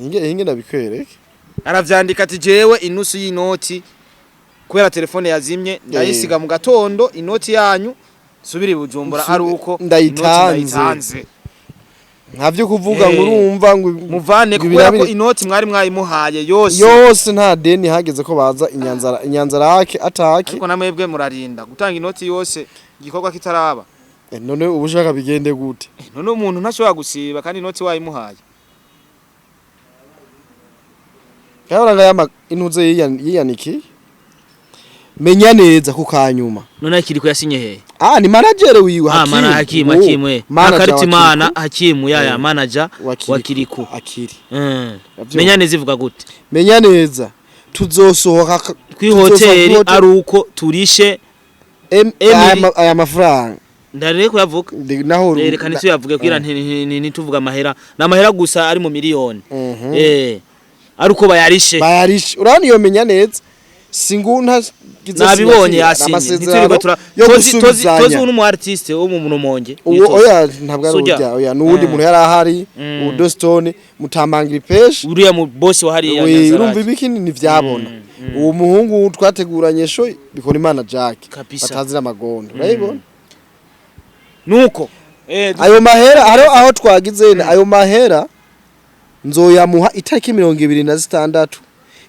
Inge ndabikwereke. Aravyandika ati jewe inusu y'inoti kubera telefone yazimye ndayisiga mu gatondo, inoti yanyu subira i Bujumbura ari uko Ndayitanze. inoti ndayitanze. Ntavyo kuvuga ngo urumva ngo muvane ngo kubera ko inoti mwari mwayimuhaye yose. Yose, nta deni. Hageze ko baza inyanzara atake. Ariko namwebwe murarinda gutanga inoti yose igikorwa kitaraba. None ubu ushaka bigende gute? None umuntu ntashobora gusiba kandi inoti wayimuhaye? Yabona yama intuze yiyaniki menya neza ku kanyuma. None akiri ko yasinye he? Ah, ni manager wiwe. Ah, mana Hakimu, Hakimu, eh. Manager wa Akaritimana Kiriku. Hakimu yaya manager wa wa Kiriku. Akiri. Menya neza ivuga gute? Menya neza tuzosohoka Kwi hoteli ari uko turishe aya mafaranga. Ndarere kuyavuga. Naho Reka ntituyavuge kugira ntituvuge amahera, ni amahera gusa ari mu miliyoni. Ari uko bayarishe. Bayarishe. Urabona iyo menya neza singunta. Nabibonye yasinye, ntiturirwe tura yo tozi tozi tozi. gusubizanya. Uno mu artiste wo mu Rumonge. Uwo oya, ntabwo ari Sujya. urya, oya, nuwundi muntu yari ahari. Udostone mutambangira ipeshi. Uriya mu boss wa hariya We Nyanzarake. urumva ibiki ntivyabona uwo muhungu twateguranye show bikora Imana Jack. Kabisa. Batazira amagondo, urayibona. Nuko Ayo mahera hariho aho twagize, ayo mahera nzoyamuha itariki 26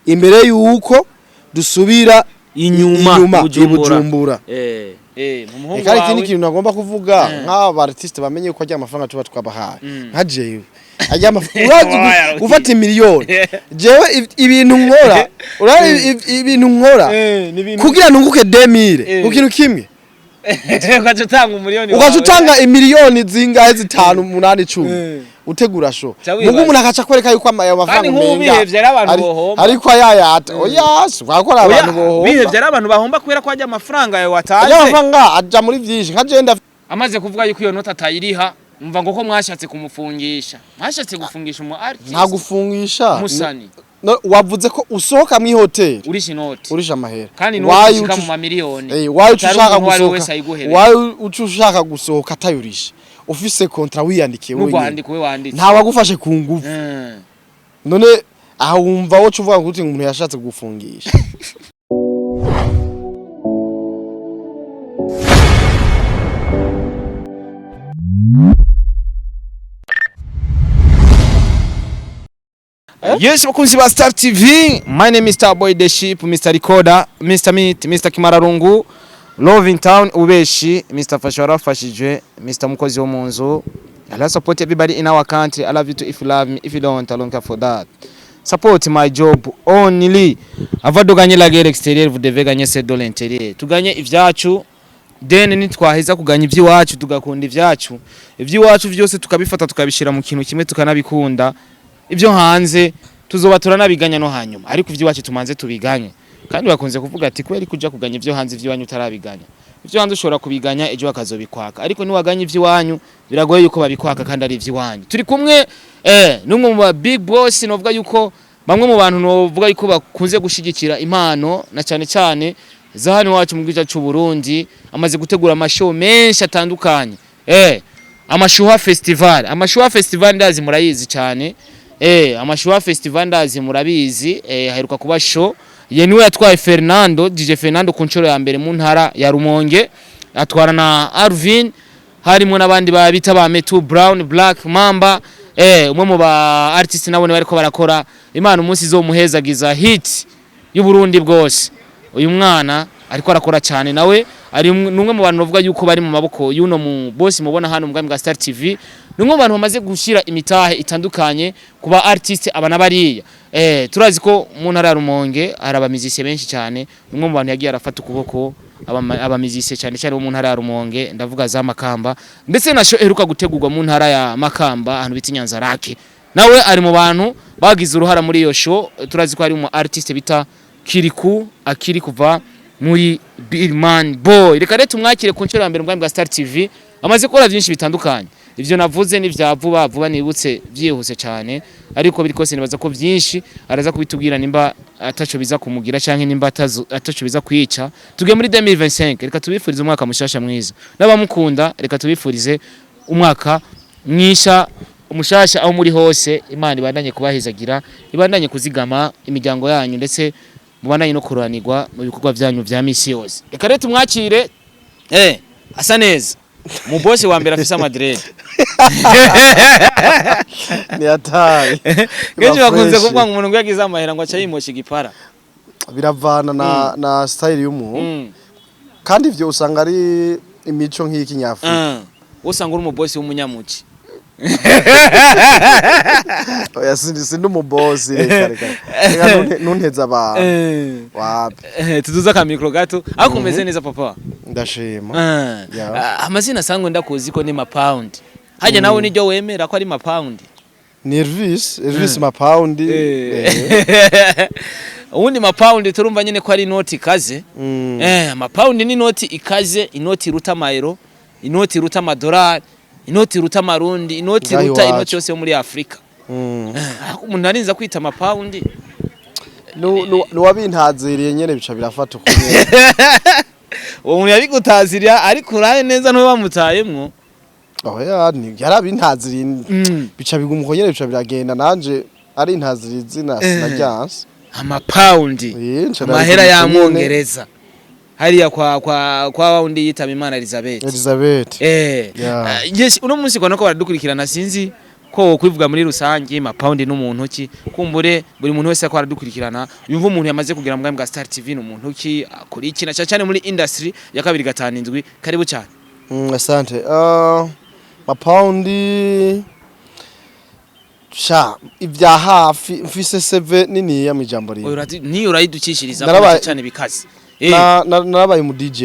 imbere yuko dusubira inyuma inyuma i Bujumbura. Bujumbura. Mu muhungu Eka hari ikindi wawe kintu nagomba kuvuga nk'aba artiste bamenye ko ajya amafaranga tuba twabahaye nka jewe ajya amafaranga urazi gufata miliyoni jewe ibintu nkora, urazi ibintu nkora kugira nunguke 2000 ku kintu kimwe. Ugaca utanga umuriyoni. Ugaca utanga imiliyoni zingahe? 5, 8, 10 utegura show. Ca wibaza. Mugu umuntu akaca kwereka yuko ayo mafaranga Kandi nk'ubu umenga bihevye ari abantu bohomba. ariko ayayata, oya, si kwakora abantu bohomba. Bihevye ari abantu bahomba kubera ko ajya amafaranga yawe Ajya watanze. amafaranga aja muri vyinshi nka je Amaze kuvuga yuko iyo nota atayiriha, umva ngo ko mwashatse kumufungisha, mwashatse gufungisha umu artist. Nta gufungisha. Musani. No, wavuze ko usohoka mu hoteli urisha inoti. Urisha amahera. Kandi Wayo inoti ishika mu mamiliyoni. Wayo uca Utari ushaka umuntu uwo ari we gusohoka wese ayiguhereza. wayo uca ushaka gusohoka atayurisha, ufise contrat wiyandikiye wenyine. N'urwandiko we wanditse. Nta wagufashe ku nguvu. None aha wumva woca uvuga ngo umuntu yashatse kugufungisha? Yes, bakunzi ba Star TV, my name is Star Boy the Ship, Mr. Recorder, Mr. Meat, Mr. Kimararungu, Love in Town, Ubeshi, Mr. Fasha warafashije, Mr. Mukozi wo mu nzu. I love support everybody in our country. I love you too if you love me. If you don't, I don't care for that. Support my job only. Avant de gagner la guerre extérieure, vous devez gagner celle de l'intérieur. Tuganye ivyacu, then nitwaheza kuganya ivy'iwacu tugakunda ivyacu. Ivy'iwacu vyose tukabifata tukabishira mu kintu kimwe tukanabikunda. Ibyo hanze tuzoba turanabiganya no hanyuma, ariko iby'iwacu tumanze tubiganye. Kandi bakunze kuvuga ati kubera kuja kuganya ibyo hanze iby'iwanyu utarabiganya, ibyo hanze ushobora kubiganya ejo bakazobikwaka, ariko niwaganya iby'iwanyu biragoye yuko babikwaka kandi ari iby'iwanyu. Turi kumwe n'umwe mu ba big boss, novuga yuko bamwe mu bantu novuga yuko bakunze gushigikira impano na cyane cyane za hano iwacu mu gihugu cy'u Burundi. Amaze gutegura amashow menshi atandukanye, Amashuha Festival. Amashuha Festival ndazi murayizi cyane. Amashuha Festival ndazi murabizi. Haheruka kuba show ye, niwe yatwaye Fernando, DJ Fernando, ku nshuro ya mbere mu ntara ya Rumonge, atwara na Arvin, harimo n'abandi babita ba Metu Brown, Black Mamba, umwe mu ba artist nabone bariko barakora. Imana umunsi izomuhezagiza hit y'u Burundi bwose. Uyu mwana ariko arakora cyane, nawe ari numwe mu bantu bavuga yuko bari mu maboko y'uno mu boss mubona hano mu bwami bwa Star TV. Numwe mu bantu bamaze gushira imitahe itandukanye kuba artiste aba nabariya. Turazi ko mu ntara ya Rumonge hari abamizise benshi cyane. Numwe mu bantu yagiye arafata ukuboko abamizise cyane cyane bo mu ntara ya Rumonge, ndavuga za Makamba, ndetse na show iheruka gutegurwa mu ntara ya Makamba ahantu bita Nyanzarake, nawe ari mu bantu bagize uruhara muri iyo show. Turazi ko ari umu artiste bita Kiriku akiri kuva muri Billman Boy. Reka rero tumwakire ku nshuro ya mbere mu bwami bwa Star TV. Amaze gukora byinshi bitandukanye, ivyo navuze ni vya vuba vuba nibutse byihuse cyane, ariko biri kose nibaza ko byinshi araza kubitubwira, nimba ataco biza kumugira canke nimba ataco biza kwica. Tugiye muri 2025, reka tubifurize umwaka mushasha mwiza n'abamukunda, reka tubifurize umwaka mwisha. Umushasha aho muri hose, Imana ibandanye kubahezagira, ibandanye kuzigama imiryango yanyu, ndetse mubandanye no kururanirwa mu bikorwa byanyu vya misi yose. Reka rero tumwakire. Asa neza, mu boss wa mbere afise amadread. Ni hatari. Kenshi bakunze Fresh. kuvuga ngo umuntu ngo yagize amahera ngo aca yimosha igipara. Biravana na style y'umuntu. Kandi ivyo usanga ari imico nk'ikinyafurika. Usanga uri umubosi w'umunyamuci. Oya, sindi umubosi, reka reka reka, ntunteze abantu, wapi. Tuduze akamikro gato, ariko umeze neza, papa? Ndashima. Yeah. Ah, amazina asangwe ndakuzi ko ni Mapaundi, hajya nawe niryo wemera ko ari Mapaundi? Ni Elvis, Elvis Mapaundi. Ubundi mapaundi turumva nyine ko ari inoti ikaze. Amapaundi ni inoti ikaze, inoti iruta amayero, inoti iruta amadolari, inoti iruta amarundi, inoti Ngaho iruta iwacu. inoti yose yo muri Afurika. Ariko umuntu arinza kwita amapaundi. Nuwabintaziriye nyene bica birafata uko nyene. Uwo muntu yabigutaziriya, ariko uraye neza ntuba bamutayemwo. Oya, ni yarabintaziriye, bica biguma uko nyene, bica biragenda, nanje ari intaziriye izina sinaryanse. Amapaundi. Nca Amahera ndabikora uko nyene. Y'amwongereza hariya kwa wundi yitaba Imana, Elizabeth. Elizabeth. Yeah. Yes, uno munsi kwa nako baradukurikirana, sinzi ko wokwivuga muri rusange, Mapaundi n'umuntu ki? Kumbure buri muntu wese ko aradukurikirana yumva umuntu yamaze kugera mu bwami bwa Star TV n'umuntu ki, akora iki, na cyane cyane muri industry ya 257. Karibu cyane. Asante. Mapaundi sha ibya hafi mfise CV niniya mu ijambo rimwe. Niyo urayidukishiriza cyane bikaze. Narabaye umu DJ,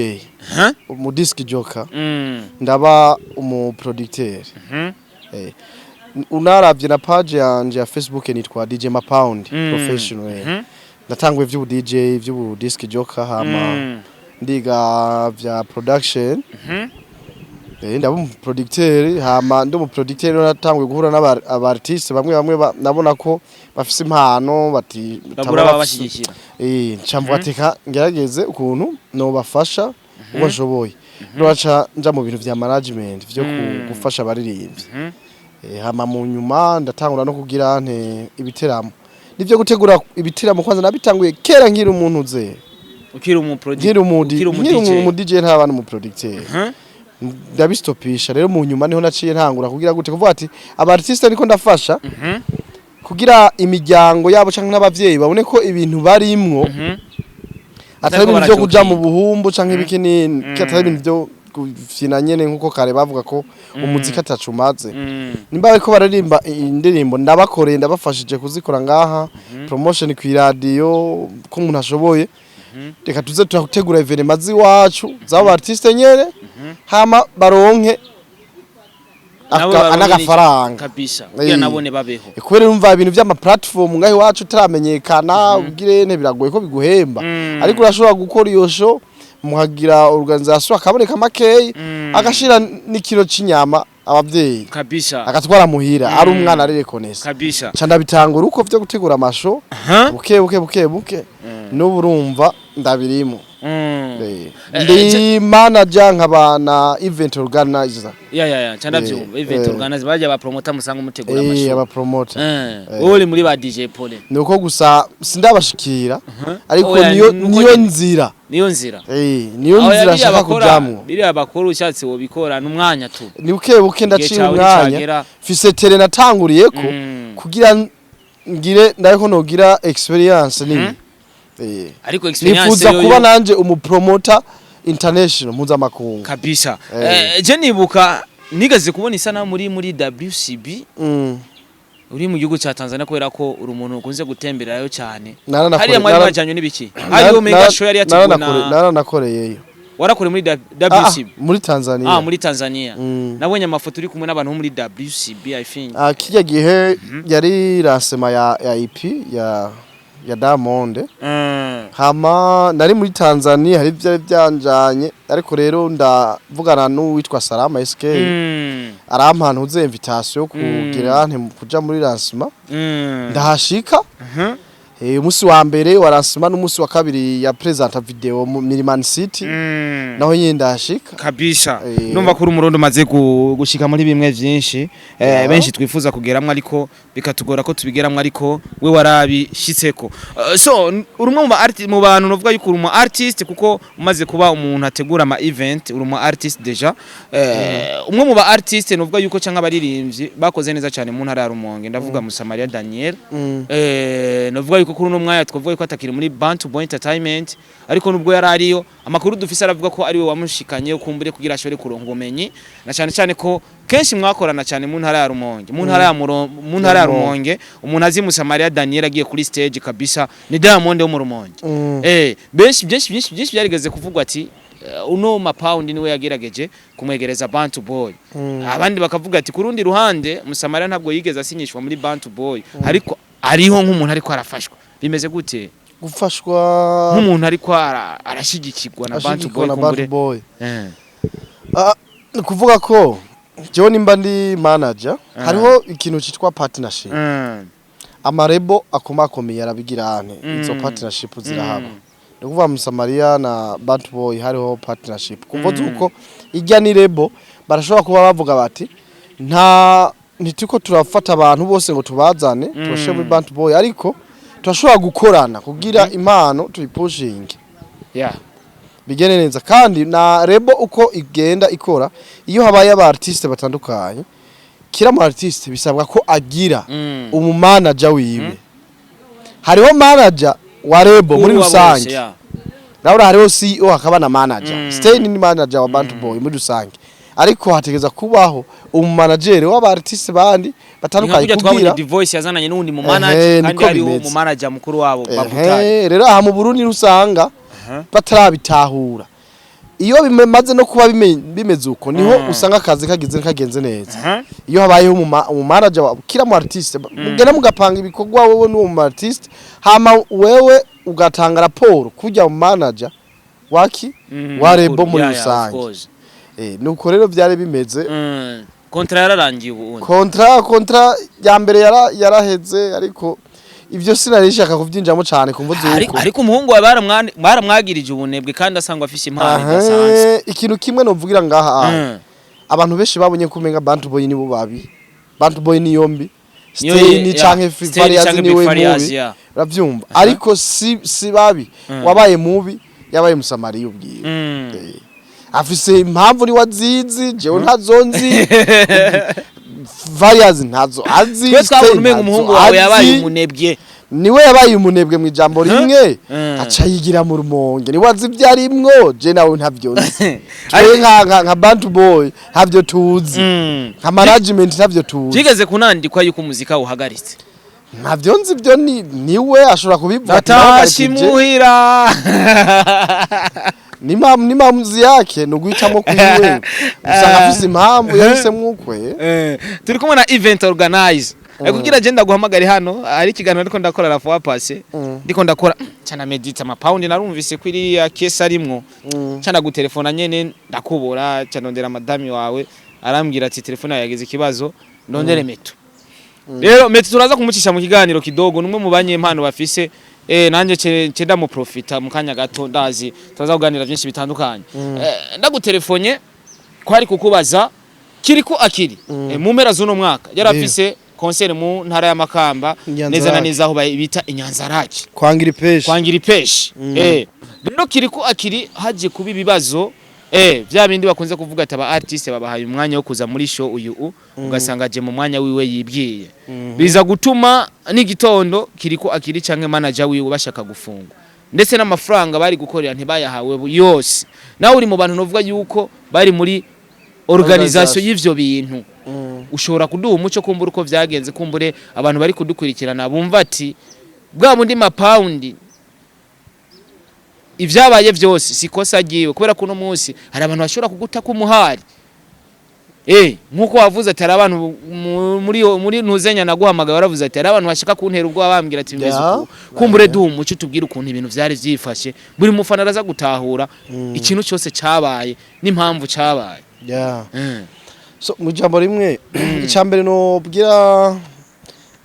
Huh? umu disc jockey, ndaba umu producteur. Unaravye na page yanje ya Facebook nitwa DJ Mapound professional. Ndatanguye vy'ubu DJ, vy'ubu disc jockey, hama ndiga vya production. Ndaba umu producteur, hama ndi umu producteur natanguye guhura n'aba aba artiste bamwe bamwe nabona ko bafise impano bati Babura babashyigikira. Nca mvuga ati reka ngerageze ukuntu nobafasha uko nshoboye. Noca nja mu bintu vya management vyo gufasha abaririmbyi. Hama mu nyuma ndatangura no kugira nte ibiteramo. Nivyo gutegura ibiteramo kwanza nabitanguye kera nkiri umuntu ze. Ukiri umu producer? Nkiri umu Ukiri umu nkiri DJ. umu DJ, ntabana umu producteur. Ndabistopisha rero, mu nyuma niho naciye ntangura kugira gute, kuvuga ati aba artiste ariko ndafasha kugira imiryango yabo canke n'abavyeyi babone ko ibintu barimwo atari Atariko ibintu vyo kuja mu barajokinga. buhumbu canke ibiki, ni atari ibintu vyo gufyina nyene nkuko kare bavuga ko umuziki atacumaze. Nimba bariko baririmba indirimbo, ndabakoreye, ndabafashije kuzikora ngaha, promotion ku radio ko umuntu ashoboye, reka tuze turategura événement z'iwacu z'abo artiste nyene, hama baronke Nabo baronke n'agafaranga. Kabisa, kugira nabone babeho. Kubera urumva ibintu vy'ama platform ngaho iwacu utaramenyekana ubwire biragoye ko biguhemba, ariko urashobora gukora iyo show, mukagira organisation, akaboneka makeyi, agashira n'ikiro c'inyama abavyeyi, agatwara muhira ari umwana ari reconnaissant. Ca ndabitangura uko vyo gutegura amashow buke buke buke buke, n'ubu urumva ndabirimo. Ndi manager nkaba na event organizer. Ya, nca ndavyumva. Event organizer, bajya ba promoter musanga mutegura amashow. Aba promoter. Wowe uri muri ba DJ Paul? Nuko gusa sindabashikira, ariko Oya, niyo nuko niyo nyene. nzira. Niyo nzira. Niyo Aho nzira biriya nshaka kujamwo. Biriya bakora ushatse wobikora n'umwanya tu. Ni buke buke, ndaciye Igihe cawe umwanya. nicagera. Mfise tele natanguriyeko kugira ngire ndabiko nogira experience nini. Ariko experience Nifuza yoyo kuba nanje umupromoter international, mpuzamakungu. Kabisa. Je nibuka nigeze kubona isana muri WCB uri mu gihugu ca Tanzania, kubera ko uri umuntu ukunze gutemberayo cyane. Hariya mwari mwajanywe n'ibiki? Hariyo mega show yari yateguwe na Naranakoreyeyo. Warakore muri Ah, WCB? muri Tanzania. Ah, muri Tanzania. Nabonye amafoto uri kumwe n'abantu bo muri WCB, I think. Ah, kirya gihe yari lancement ya EP ya Diamond. Hama nari muri Tanzania, hari byari byanjanye, ariko rero ndavugana n'uwitwa Salama SK, arampa ntuze invitation yo kugira nte kuja muri lancement. Ndahashika. Umunsi wa mbere wa lancement n'umunsi wa kabiri ya presenta video mu Miriman City, naho nyine ndahashika. Kabisa. Numva ko uri umurundi umaze gushika muri bimwe vyinshi, benshi twifuza kugeramwo ariko bikatugora ko tubigeramwo, ariko we warabishitseko. So uri umwe mu bantu novuga yuko uri umu artist, kuko umaze kuba umuntu ategura ama event, uri umu artist déjà. Umwe mu ba artist novuga yuko canke abaririmbyi bakoze neza cyane mu ntara ya Rumonge, ndavuga Musamaria Daniel. Novuga yuko kuri uno mwanya twavuga yuko atakiri muri Bantu Boy Entertainment, ariko nubwo yari ariyo, amakuru dufise aravuga ko ariwe wamushikanye kumbure kugira ashobore kuronka ubumenyi, na cyane cyane ko kenshi mwakorana cyane mu ntara ya Rumonge, mu ntara ya Rumonge. Umuntu azi Musamaria Daniel agiye kuri stage kabisa ni Diamond wo mu Rumonge. Benshi, byinshi byinshi byinshi byarigeze kuvugwa ati uno Mapaundi niwe yagerageje kumwegereza Bantu Boy. Abandi bakavuga ati ku rundi ruhande Musamaria ntabwo yigeze asinyishwa muri Bantu Boy, ariko ariho nk'umuntu ariko arafashwa. Bimeze gute? Gufashwa? Nk'umuntu ariko arashyigikirwa na Bantu ashigikirwa Boy na kumbure. Bantu Boy. Ah, ni ukuvuga ko jewe nimba ndi manager, hariho ikintu citwa partnership. Ama label akomakomeye arabigira ane, izo partnership zirahaba. Ni ukuvuga Musamaria na Bantu Boy hariho partnership kumvo zuko ijya ni label, barashobora kuba bavuga bati nta ntituko turafata abantu bose ngo tubazane tubashire muri Bantu Boy, ariko turashobora gukorana kugira impano tuyipushinge bigende neza. Kandi na label uko igenda ikora, iyo habaye aba artiste batandukanye, kira mu artiste bisabwa ko agira umumanager wiwe. Hariho manager wa label muri Kuri wa bose, rusange. Nawe hariho CEO hakaba na manager. Stein ni manager wa Bantu Boy muri rusange, ariko hategeza kubaho umumanager w'aba artiste bandi batandukanye Nka twabonye kugira Divoice yazananye n'uwundi mu Ehe, manager kandi niko hariho bimeze. mu manager mukuru wabo Babutari. Ehe, rero aha mu Burundi usanga batarabitahura. Iyo bimaze no kuba bimeze uko, niho usanga akazi kagize kagenze neza. Iyo habayeho umumanager wa kila mu artiste, mugenda mugapanga ibikorwa wewe n'uwo mu artiste, hama wewe ugatanga raporo kujya mu manager waki wa label muri Yeah, of rusange. course. Nuko rero byari bimeze. Contrat yararangiye ubu. Contrat ya mbere yaraheze, ariko ibyo sinari nshaka kubyinjamo cyane kumvo zuko Ariko umuhungu wawe baramwagirije ubunebwe kandi asangwa afise impano idasanzwe. Ahe, ikintu kimwe novugira ngaha, abantu benshi babonye ko umenga Bantu Boy nibo babi, Bantu Boy ni yombi, Stein canke Stein Farias canke niwe Farias, mubi. Uravyumva, ariko si babi. Wabaye mubi yabaye Musamariya ubwiwe. Afise impamvu ni wazizi, jewe ntazo nzi, Farias ntazo azi, Twe twabona Stein umenga ntazo umuhungu wawe yabaye azi. umunebwe. Niwe yabaye umunebwe mu ijambo rimwe, aca yigira mu Rumonge, niwe azi ibyo arimwo, je nawe ntavyo nzi. Twe nka Bantu Boy ntavyo tuzi, nka management ntavyo tuzi. Byigeze kunandikwa yuko umuzika uhagaritse. Ntavyo nzi, ibyo ni niwe ashobora kubivuga ati Natasha nahagarikije. imuhira. Ni maamuzi yake, ni uguhitamo kwiwe, usanga afise impamvu yahisemwo ukwe. Turi kumwe na event organizer. Kugira je ndaguhamagare hano hari ikiganiro ariko ndakora la fois passée, ndiko ndakora cyana medita amapaundi, narumvise ko iriya case arimwo, cyana gutelefona nyene ndakubura, cyandondera madami wawe, arambwira ati telefone yawe yagize ikibazo, ndondere Meto. Rero Meto turaza kumucisha mu kiganiro kidogo, numwe mu banyempano bafise, nanje ce ndamuprofita mu kanya gato, ndazi turaza kuganira byinshi bitandukanye. Ndagutelefonye kwari kukubaza Kiriko Akiri, mu mpera z'uno mwaka yarafise concert mu ntara ya Makamba, Inyanza neza na Rake. neza aho bita Inyanza-Lac. Kwangira ipeshi. Kwangira ipeshi. Rero Kiriko Akiri haje kuba ibibazo, vya bindi bakunze kuvuga ati aba artiste babahaye umwanya wo kuza muri show uyu ugasanga aje mu mwanya wiwe yibwiye, biza gutuma n'igitondo Kiriko Akiri canke manager wiwe bashaka gufungwa, ndetse n'amafaranga bari gukorera ntibayahawe yose. Nawe uri mu bantu novuga yuko bari muri organisation y'ivyo bintu, ushobora kuduha umuco kumbura uko vyagenze, kumbure abantu bari kudukurikirana bumva ati bwa bundi mapaundi ivyabaye vyose sikosa ryiwe, kubera ko uno munsi hari abantu bashobora kuguta kumuhari. Nkuko wavuze ati hari abantu muri ntuzenya naguhamagaye, waravuze ati hari abantu bashaka kuntera ubwoba bambwira ati bimeze uku. Kumbure duha umuco, tubwire ukuntu ibintu vyari vyifashe, buri mufana araza gutahura ikintu cyose cabaye n'impamvu cabaye. So mu ijambo rimwe, icya mbere nobwira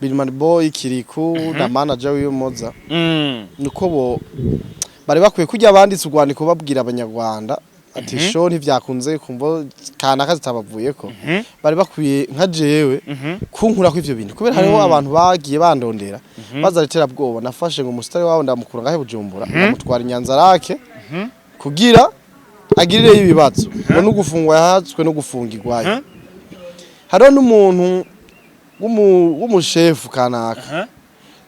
Billman Boy, Kiriku na manager wiwe Moza, niko bo bari bakwiye kujya banditse urwandiko babwira Abanyarwanda ati show ntivyakunze kumva kanaka zitabavuyeko. Bari bakwiye nka jewe kunkurako ivyo bintu, kubera hariho abantu bagiye bandondera baza iterabwoba. Nafashe ngo umusitari wabo ndamukura ngahe Bujumbura, ndamutwara Inyanzarake kugira agirireyo ibibazo, ngo no gufungwa yahatswe no gufungirwayo. Hariho n'umuntu w'umushefu kanaka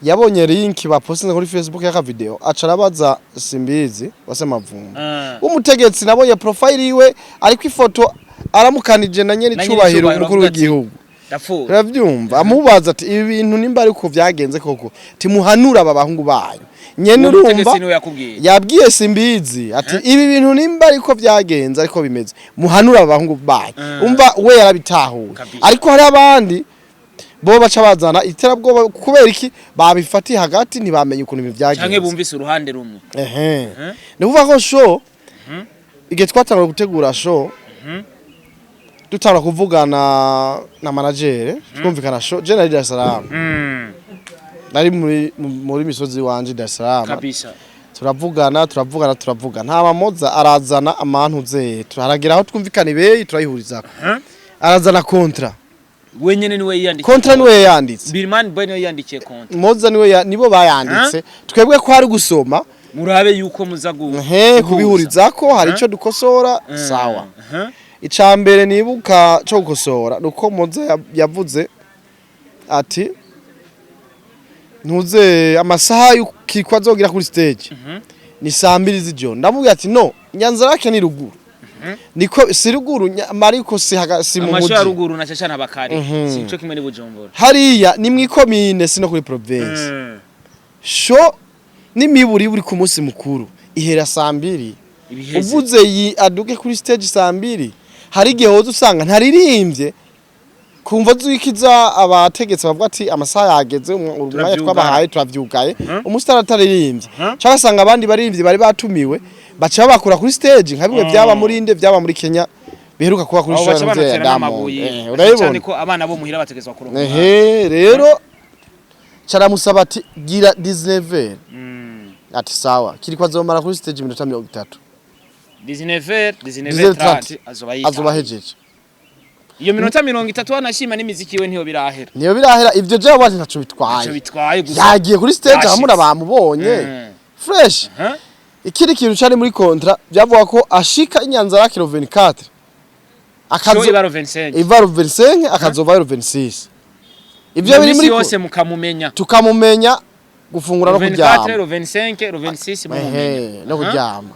yabonye link bapostinze kuri Facebook y'aka video, aca arabaza Simbizi wase Mavumba w'umutegetsi. Nabonye profile yiwe ariko ifoto aramukanije na nyene Na nyene icubahiro icubahiro, umukuru avuga ati, w'igihugu. Ndapfuye. Uravyumva, amubaza ati ibi bintu nimba ariko vyagenze koko, timuhanura aba bahungu banyu nyene. Uwo Urumva, mutegetsi niwe yakubwiye? Yabwiye Simbizi ati ibi bintu nimba ariko vyagenze, ariko bimeze, muhanura aba bahungu banyu. Umva, we yarabitahuye. Ariko hari abandi bo baca bazana iterabwoba kubera iki babifatiye hagati, ntibamenye ukuntu ibintu Canke vyagenze. bumvise uruhande rumwe. Ehe, ni ukuvuga ko show, igihe twatangura gutegura show, dutangura kuvugana na manager, twumvikana show, je nari Dar es Salaam, nari muri misozi wanje Dar es Salaam. Turavugana, turavugana, turavugana, nta mamoza arazana amantu ze, turaragira aho twumvikana ibeyi, turayihurizako, arazana contrat. Wenyene niwe yiyandikiye? Contrat niwe yayanditse. Billman Boy niwe yiyandikiye contrat? Moza niwe nibo bayanditse, twebwe ko hari gusoma. Murabe yuko muza he guhuza. Kubihurizako hari ico dukosora, sawa. Icambere nibuka co gukosora nuko Moza yavuze ati ntuze amasaha y'ukikwa azogira kuri stage ni 2:00 z'ijoro. Ndamubwira ati no, Nyanzarake ni ruguru, niko si ruguru mariko si si mu Amasho ya muji. Ruguru na cacana bakari sico kimwe ni Bujumbura. Hariya ni mwikomine, si no kuri province. Show n'imiburi buri ku munsi mukuru ihera 2:00. Ibiheze. Uvuze yi aduke kuri stage 2:00, hari igihe woza usanga ntaririmbye kumva zwikiza abategetsi bavuga ati amasaha yageze, umwanya Turavyugara. twabahaye turavyugaye, umusitari ataririmbye, cyangwa asanga abandi baririmbyi bari batumiwe baca babakura kuri stage, nka bimwe byaba muri inde, byaba muri Kenya biheruka kuba kuri Abo show baca ya banatera Diamond. n'amabuye cyane Urabibona ko abana bo muhira bategezwa kuronka. Ehe, rero caramusaba ati gira 19. Ati sawa, kiriko azomara kuri stage iminota 30. 19 19:30 azoba yita. Azoba hejeje. Iyo minota 30 wanashima n'imiziki we ntiyo birahera. Niyo birahera ivyo, jewe waje ntaco Ico bitwaye. bitwaye gusa. Yagiye kuri stage. Yashitse. Hamuna bamubonye fresh. Ikindi kintu cari muri contrat byavuga ko ashika Inyanza ya kilo 24 Akazo akazo ibaro 25. Ivaro 25, akazova 26. Ivyo biri muri yose mukamumenya. Tukamumenya gufungura no 24, kuryama. 25, 26 mumumenya. Ehe, no kuryama.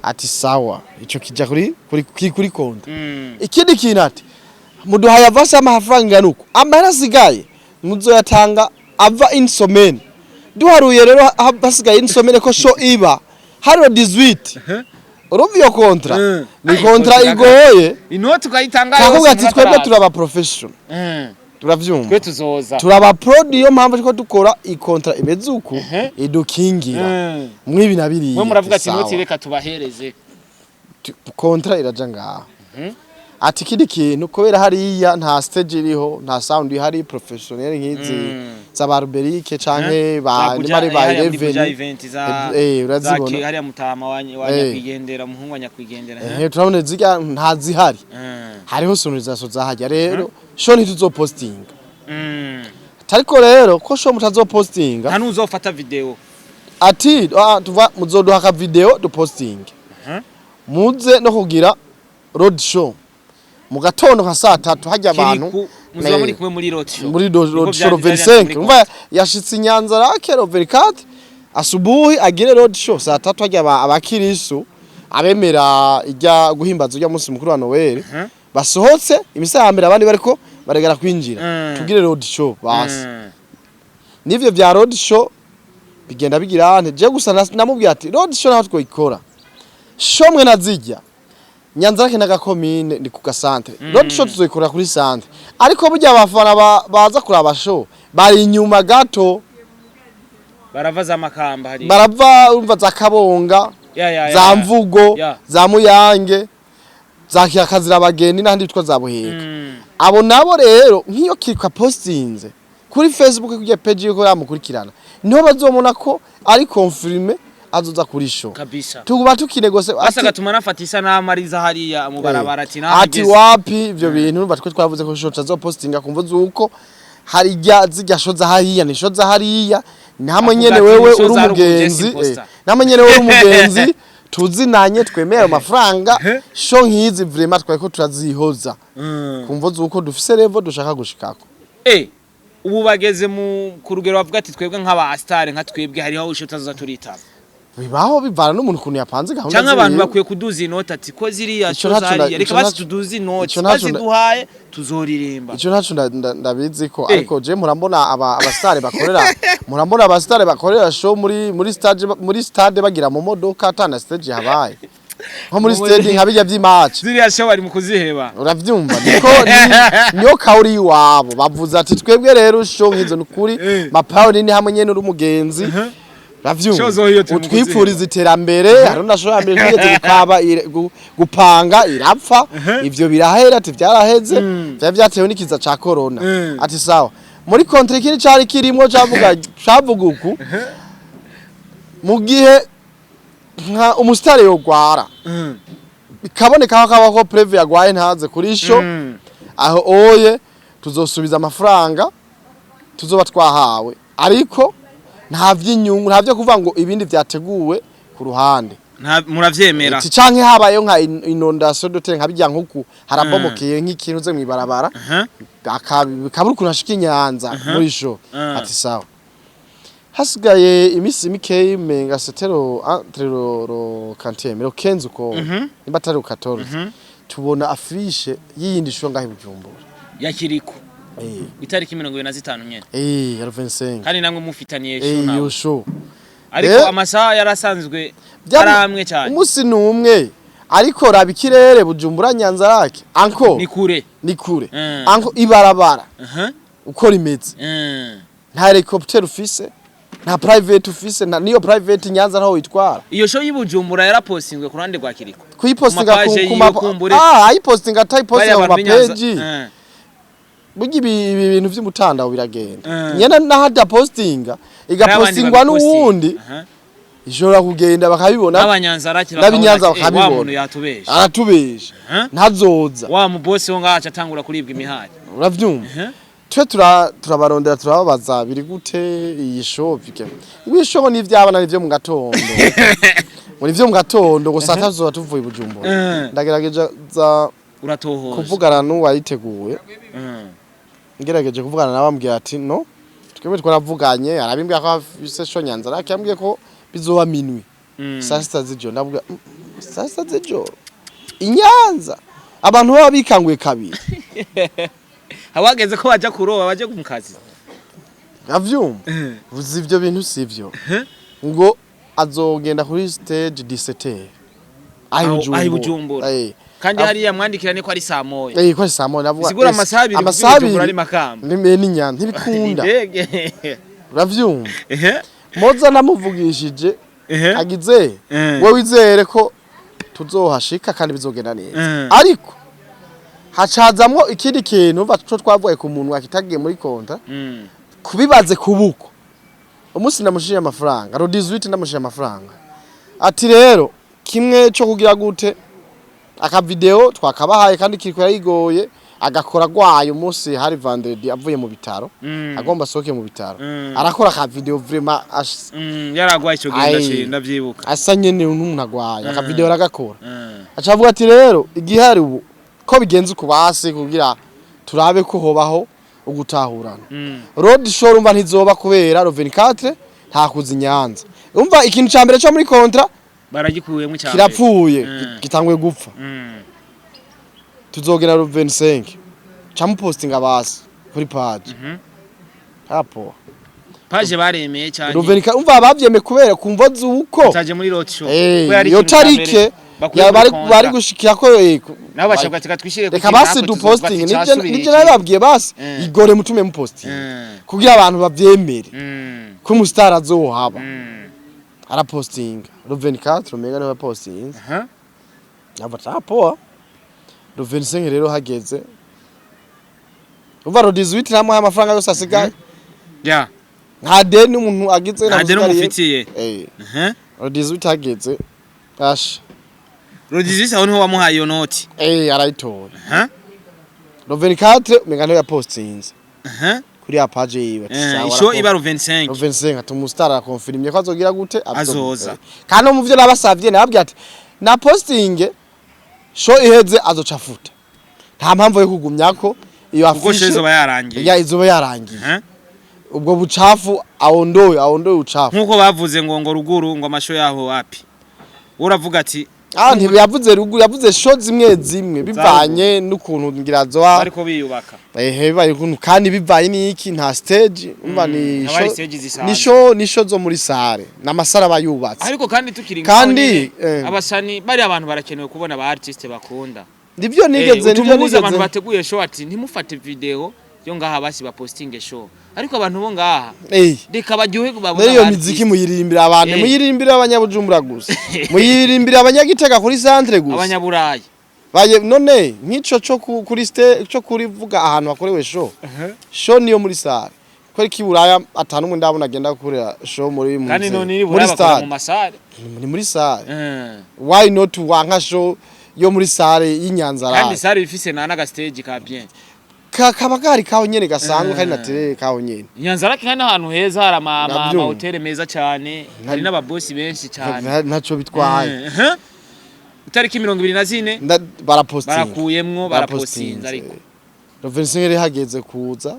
Ati sawa, ico kija kuri contrat. Ikindi kintu ati muduhaye avance y'amafaranga ingana uko, amahera asigaye muzoyatanga ava une semaine. Duharuye rero hasigaye une semaine ko show iba hariho 18. Urumva iyo contrat ni Ay, contrat contrat igoye. Inoti ukayitanga Kakubwira ati yose. twebwe turaba professional, turavyumva. Twe tuzoza. Turaba pro, niyo mpamvu turiko dukora i contrat imeze uku idukingira mwibi na biriya. Mwe muravuga ati Sawa. inoti reka tubahereze. Contrat iraja ngaho. Ati ikindi kintu, kubera hariya nta stage iriho, nta sound ihari professionnel nk'izi za Ruberike canke ba nimari ba hariya muri Buja 11 event za urazibona. za hariya mutama wa nyakwigendera, muhungu wa nyakwigendera. Turabona zirya ntazihari. Hariho sonorisation zahajya, rero show ntituzopostinga. Ariko rero ko show mutazopostinga, Nta n'uzofata video. Ati tuva muzoduha ka video dupostinge, muze no kugira road show mu gatondo nka 3:00 hajya abantu. Kiriku muzoba muri kumwe muri road show. Muri Niko road show vyari 25. Umva, yashitse Inyanza Rake 24 asubuhi, agire road show 3:00 hajya abakirisu abemera ijya guhimbaza ujya munsi mukuru wa Noel basohotse imisa ya mbere, abandi bariko baregera kwinjira, tugire road show basi. Nivyo vya road show bigenda bigira ante. Je gusa namubwiye ati road show naho twoyikora, show mwe nazijya Nyanzarake na gakomine ni ku gasantre, road show tuzoyikora kuri centre, ariko burya abafana baza kuraba show bari inyuma gato. Barava za Makamba hari. Barava, urumva, za Kabonga, za Mvugo, za Muyange, za Kiyakazira, abageni n'ahandi bitwa za Buheka. Abo nabo rero nk'iyo kirika postinze Kuri Facebook, kujya page yuko yamukurikirana, niho bazomona ko ari confirmé azoza kuri show. Tuba tukinegose. Basa gatuma nafata isanamu ariza hariya mu barabara ati Ati nahageze. Wapi, ivyo bintu urumva twe twavuze ko show tazopostinga kumvo zuko hari rya zijya show za hariya, ni show za hariya, ni hamwe Avuga nyene ati, wewe ni show uri za ruguru, umugenzi Jesse Poster. Namwe nyene wewe uri umugenzi tuzinanye, twemeye ayo mafaranga. Show nk'izi vraiment twari ko turazihoza kumvo zuko dufise level dushaka gushikako. Ubu bageze mu ku rugero bavuga ati twebwe nk'aba star, nka twebwe hariho show tazoza turitaba. Bibaho, bivana n'umuntu ukuntu yapanze gahunda Canke abantu ziwe. bakwiye kuduza inoti ati ko ziriya Ico show ntaco zariya reka ico basi ntaco tuduze inoti, ico ntaco baziduhaye tuzoririmba. Ico ntaco ndabizi ko ariko je murambona aba abastare bakorera, murambona abastare bakorera show muri stade, muri stade bagira mu modoka atana stage habaye, nko muri stade nka bijya vy'imatch. Ziriya show bari mu kuziheba. Uravyumva niko niyo kawuri iwabo bavuze ati twebwe rero show nk'izo nukuri mapawo nini hamwe nyene uri umugenzi. Show Uravyumva, zo hiyo turi mu utwipfuriza iterambere. Hari na show ya mbere twigeze gukaba gupanga irapfa, ivyo birahera, ati vyaraheze, vyari vyatewe n'ikiza ca corona. Ati sawa, muri contrat ikindi cari kirimwo cavuga uku: mu gihe nka umusitari yogwara, bikaboneka ko akabaho preuve yagwaye ntaze kuri show, aho oye tuzosubiza amafaranga tuzoba twahawe, ariko nta vy'inyungu, nta vyo kuvuga ngo ibindi vyateguwe ku ruhande. Nta muravyemera. Ati canke habayeho nka inondation dote, nka bijya nkuku harabomokeye nk'ikintu ze mwibarabara, kabura ukuntu hashika inyanza muri show. Ati sawa, hasigaye imisi mikeyi, menga c'était le entre le quantième, le 15 uko, nimba atari le 14, tubona affiche y'iyindi show ngaho i Bujumbura. Yakiriko itariki 25 nyene? Eh, ya 25. Kandi namwe mufitaniye show iyo nawe? Show. Ariko amasaha yarasanzwe ari amwe cyane. Umunsi ni umwe, ariko raba ikirere Bujumbura Nyanza Lake anko Ni kure. Ni kure. Anko ibarabara uko rimeze, nta helicopter ufise, nta private ufise, nta niyo private Nyanza ntaho witwara. Iyo show y'ibujumbura yarapostingwe ku ruhande rwa Kiriko? Kuyipostinga Ku mapaje ku yiwe kumbure. Ah, ayipostinga atayipostinga Bariya ku bantu b'Inyanza- mapeji, burya ibi bintu vy'umutandao biragenda. Nyene naho adapostinga, igapostingwa N'abandi n'uwundi, ishobora kugenda bakabibona. N'abanyanzarake N'ab'Inyanza bakabona ati, "Eh, wa bakabibona. muntu yatubeshe." Aratubesha, ntazoza. Wa mubosi wo ngaho aca atangura kuribwa imihari. Uravyumva, twe turabarondera, turababaza biri gute iyi show, bike iyi show ni ivy'abana, nivyo mu gatondo, ngo nivyo mu gatondo gusa tazoba tuvuye i Bujumbura. Ndagerageje za Uratohoza. kuvugana n'uwayiteguye. Ngerageje kuvugana nawe, ambwira ati no, twebwe twaravuganye, arabimbwira ko afise show Nyanza Lake, yambwiye ko bizoba minuit, saa sita z'ijoro. Ndavuga: saa sita z'ijoro i Nyanza abantu baba bikanguye kabiri." Hawageze ko baja kuroba, baje mu kazi. Uravyumva, uzi ivyo bintu sivyo, ngo azogenda kuri stage 17 aho. Aho i Bujumbura. Kandi hariya mwandikira ko ari saa moya. Eh, ko ari saa moya, navuga Bisigura amasaha 2 amasaha Bujumbura ari 2 Makamba. Ni n'Inyanza ntibikunda. Indege. Uravyumva, moza namuvugishije, agize we wizere ko tuzohashika kandi bizogenda neza. Ariko hacazamwo ikindi kintu umva co twavuye ku munwa kitagiye muri contrat. Kubibaze kubuko umunsi ndamushije amafaranga le 18, ndamushije amafaranga, ati rero kimwe cyo kugira gute aka video twakabahaye kandi kiriko yarigoye agakora gwayo, umunsi hari vendredi avuye mu bitaro, agomba asohoke mu bitaro, arakora aka video vraiment Yaragwaye ico gihe. Ai. Ndavyibuka. Asa nyene n'umuntu agwaye, aka video aragakora. Aca avuga ati rero igihari ubu ko bigenze uku basi kugira turabe ko hobaho ugutahurana, road show urumva ntizoba kubera le 24 nta kuza i Nyanza. Umva, ikintu ca mbere co muri contrat Baragikuyemo cyane. kirapfuye, gitanguye gupfa. Tuzogera le 25 camupostinga basi kuri page. Hapo Page baremeye cyane. Le 24, umva bavyemeye kubera kumva zuko Taje muri road show. Eh, Ko yari iyo ikintu ca mbere tarike bakuye ya muri bari contrat. bari gushikira ko Nabo bashaka ati twishire. Reka basi du posting, nivyo nababwiye basi, igore mutume mu posting kugira abantu bavyemere ko umustar azohaba. Arapostinga le 24, umenga niwe postinze. Ava poa, le 25 rero hageze, umva le 18 namuhaye amafaranga yose asigaye. Ya. Nta deni umuntu agize. Nta deni umufitiye. Eh. Mhm. Le 18 hageze, asha. Le 18 aho niho wamuhaye iyo noti? Eh, arayitora. Le 24 umenga niho yapostinze kuri ya page yiwe ati sawa, Isho iba le 25. Le 25 ati umustar arakonfirmye ko azogira gute? Azoza. Kandi no muvyo nabasavye, nababwiye ati na posting show iheze azoca afuta, nta mpamvu yo kugumyako iyo Kuko show afishe. izoba yarangiye. Ya, izoba yarangiye. Ubwo bucafu aondoye, aondoye ucafu. Nkuko bavuze ngo ruguru ngo amasho yaho wapi, uravuga ati Ah, ntiyavuze ruguru, yavuze show zimwe zimwe bivanye n'ukuntu ngira zoba bariko biyubaka. Ehe, bibaye ukuntu kandi bivanye n'iki, nta stage umva ni Haba hari show stage zisanzwe. Ni show, ni show zo muri salle n'amasara aba yubatse. Ariko kandi tukiri Kandi, ngaho nyene, abasani bari abantu barakenewe kubona aba artiste bakunda. Nivyo nigeze, nivyo Utumubuza abantu nigeze. bateguye show ati ntimufate video yo ngaha, basi bapostinge show, ariko abantu bo ngaha reka baryohe babone Muri iyo aba miziki artiste. muyiririmbira abantu, muyiririmbira abanyabujumbura gusa, muyiririmbira abanyagitega kuri centre gusa? Abanyaburayi. Baye none nk'ico co kuri cyo kurivuga ahantu hakorewe show, show niyo muri salle, ko iki Buraya atanu umwe ndabona agenda gukorera show muri Kandi none iri muri burayi bakora mu stade. masare. Ni muri salle. Why not wanka show yo muri salle y'Inyanza? Kandi Rake salle ifise na naga stage ka bien. Kaba kari kaho nyene gasanzwe, kari naturel kaho nyene. Nyanza-Lac kandi ahantu heza, hari Ndabyumva. amahoteli meza cyane, hari n'ababosi benshi cyane. Ntaco bitwaye. Itariki 24. Barapostinga. Barakuyemwo, barapostinze ariko. Le 25 hageze kuza,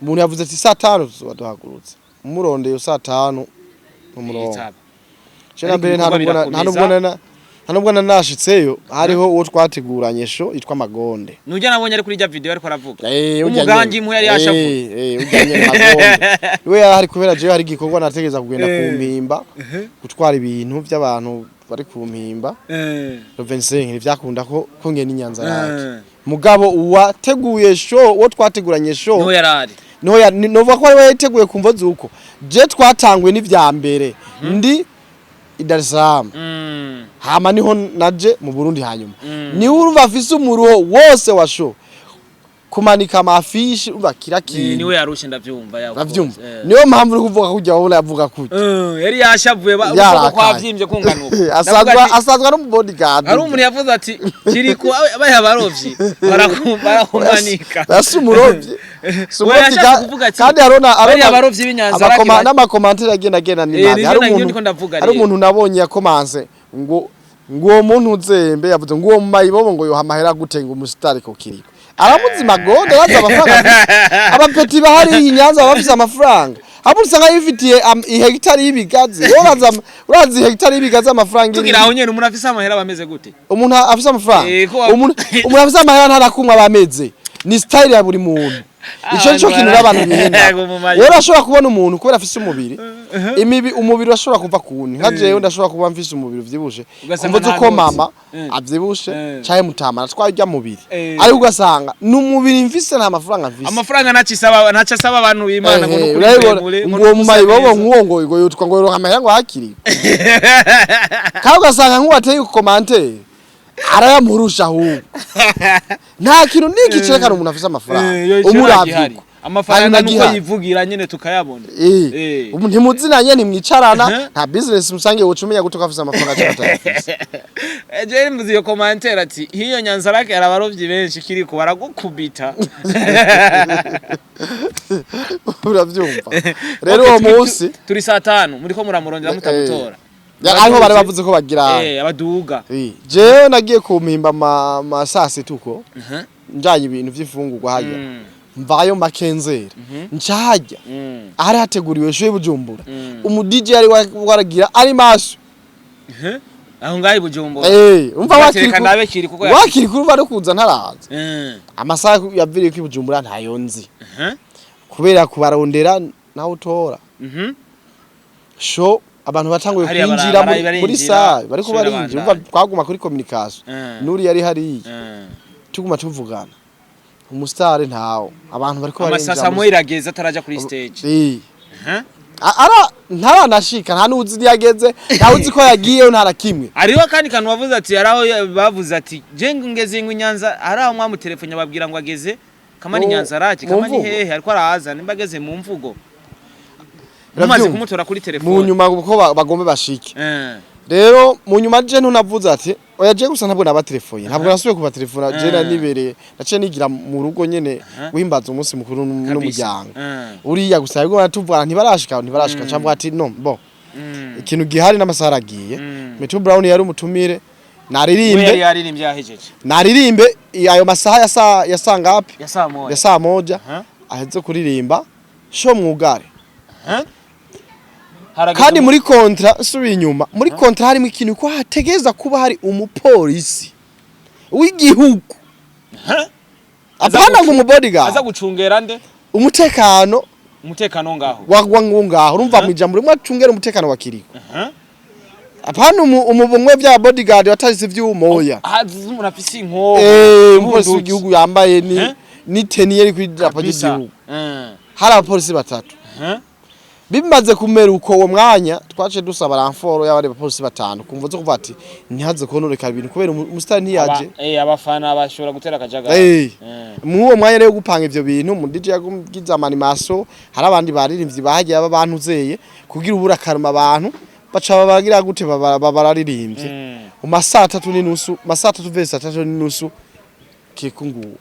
umuntu yavuze ati saa 5 tuzoba duhagurutse, umurondeye saa 5 umurongo. Yitaba. Je na mbere nta Ariko nubwo ibikorwa nta nubwo nta nubwo nashitseyo, hariho uwo twateguranye show yitwa Magonde. Nujya nabonye ari kuri rya video ariko aravuga. Eh, urya Umugangi nyene. impu yari yashavuye. Eh, urya nyene Magonde. Niwe yari kubera jewe hari igikorwa nategeza kugenda ku Mpimba gutwara ibintu by'abantu bari ku Mpimba. Le 25 ntivyakunda ko ngenda Inyanza Rake. Mugabo uwateguye show, uwo twateguranye show, niho yarari. Niho ya novuga ko ari we yiteguye kumva zuko je twatanguye n'ivya mbere ndi i Dar es Salaam, hama niho naje mu Burundi hanyuma niwe urumva afise umuruho wose wa show, kumanika amafishi, urumva kira kintu. Niwe yarushe, ndavyumva ya. Uravyumva, niyo mpamvu uri kuvuga kujya wowe yavuga kujya. Yari yashavuye Yarakaye. ukuboko kwavyimbye kunganuka. Asanzwe, asanzwe ari umu bodyguard. Hari umuntu yavuze ati kiriko abaye abarovyi barakumanika. Yasi umurovyi. Si We umurovyi. yashatse kuvuga ati, kandi harona bariya abarovyi b'Inyanza n'amakomantere agenda agenda ni mabi. Nivyo Hari navyo umuntu ndiko ndavuga hari rero. umuntu nabonye yakomanse ngo uwo muntu uzembe yavuze ngo uwo mayibobo ngo yoha amahera gute, ngo umusitari ko kiriko aramuzima gonde arazi amafaranga afise. Abapeti bahari i Nyanza baba bafise amafaranga, abo usanga yifitiye ihegitari y'ibigazi. Wowe urazi ihegitari y'ibigazi amafaranga Tugira aho nyene, umuntu afise amahera bameze gute? Umuntu afise amafaranga, umuntu afise amahera ntarakumwa bameze, ni style ya buri muntu. Ico nico kintu rero abantu bihenda. Ngo mu mayi. Wowe urashobora kubona umuntu kubera afise umubiri imibi, umubiri urashobora kuva kuwundi. Nka jewe ndashobora kuba mfise umubiri uvyibushe, Ugasanga kumva nta uko ntuzi. mama avyibushe canke mutama natwaye urya mubiri, ariko ugasanga ni umubiri mfise, nta mafaranga mfise. Amafaranga ntacyo ntacyo asaba abantu b'Imana ngo Ehe, nukuri urabibona, muremure, ngo uwo nuko usa mumayibobo neza. nk'uwo ngo yitwa ngo yoronka amahera ngo hakiri, kandi ugasanga nk'uwateye commentaire arayamurusha ahubwo. Nta kintu n'iki cerekana umuntu afise amafaranga Yo, ico umuravye ntagihari. uko. Amafaranga Nta nuko nagihari. yivugira nyene tukayabona. Ubu ntimuzinanye, ntimwicarana, nta business musangiye, woca umenya gute ko afise amafaranga canke atayafise? Jewe mvuze iyo commentaire ati hiyo Nyanza-Lac hari abarovyi benshi, kiriko baragukubita. Uravyumva rero, Okay, uwo munsi turi saa 5 muriko muramurondera mutamutora. Ariho bari bavuze ko bagira Abaduga. Jewe nagiye kumpimba ma saa sita uko, njanye ibintu vy'imfungurwa harya, mvayo makenzera nca harya ahari hateguriwe show y'Ibujumbura, umu DJ yari waragira ari maso. Aho ngaho i Bujumbura. Umva Ugatereka wakiri ndabe kiri kuko wakiri kurumva no kuza ntaraza. Amasaha yaviriye ku Bujumbura ntayo nzi, kubera kubarondera nawe utora show abantu batanguye Hariya kwinjira muri barinjira, salle bariko show barinjira, irabandanya. umva twaguma kuri communication, nuri yari hariya, tuguma tuvugana, umusitari ntawo, abantu bariko barinjira. Amasasa mo irageze ataraja kuri stage. Ara ntaranashika, nta nuzi iyo yageze, ntawe uzi ko yagiyeyo, nta na kimwe. Hariho kandi kantu wavuze ati haraho bavuze ati je ngeze ngo Nyanza, hari aho mwamutelefone babwira ngo ageze kama ni Nyanza-Lac Mu kama ni mvugo. hehe ariko araza nimba ageze mu mvugo. Mumaze Uravyumva? kumutora kuri Mu telefone. nyuma kuko bagombe bashike. Rero mu nyuma je ntunavuze ati oya, je gusa ntabwo nabatelefone, ntabwo nasubiye kubatelefona je. Nanibereye, naciye nigira mu rugo nyene guhimbaza umunsi mukuru n'umuryango. Uriya gusa yariko baratuvugana, ntibarashika, ntibarashika. Cavuga ati no bon, ikintu gihari n'amasaha aragiye. Metro Brown yari umutumire. We yari Naririmbe. Yaririmbye yahejeje. Naririmbe ayo masaha ya saa ngapi? Ya saa 1. Ya saa 1. Aheze kuririmba, show mwugare. Harageze. Kandi muri contrat, nsubiye inyuma, muri contrat harimo ikintu ko hategeza kuba hari umupolisi w'igihugu, apana ngo umubodyguard. Aza gucungera nde? Umutekano. Umutekano ngaho. Wa ngaho urumva mu ijambo rimwe acungera umutekano wa Kiriko, apana umubumwe vya bodyguard watahise ivy'umoya. Haza umuntu afise inkoho. Umupolisi w'igihugu yambaye ni ni tenue iri kw'idarapo ry'igihugu. Hari abapolisi batatu. Bimaze kumera uko, uwo mwanya twaciye dusaba renfort y'abandi bapolisi batanu, kumva zo kuvuga ati ntihaze kononekara ibintu kubera umusitari ntiyaje. Abafana bashobora gutera akajagari. Muri uwo mwanya rero gupanga ivyo bintu, mu DJ yagize ama animation, hari abandi baririmbyi bahagiye b'abantuzeye kugira ubura karuma abantu baca babagira gute bararirimbye. Mu masaha 3:30, masaha 3 vs 3:30, Kirikou.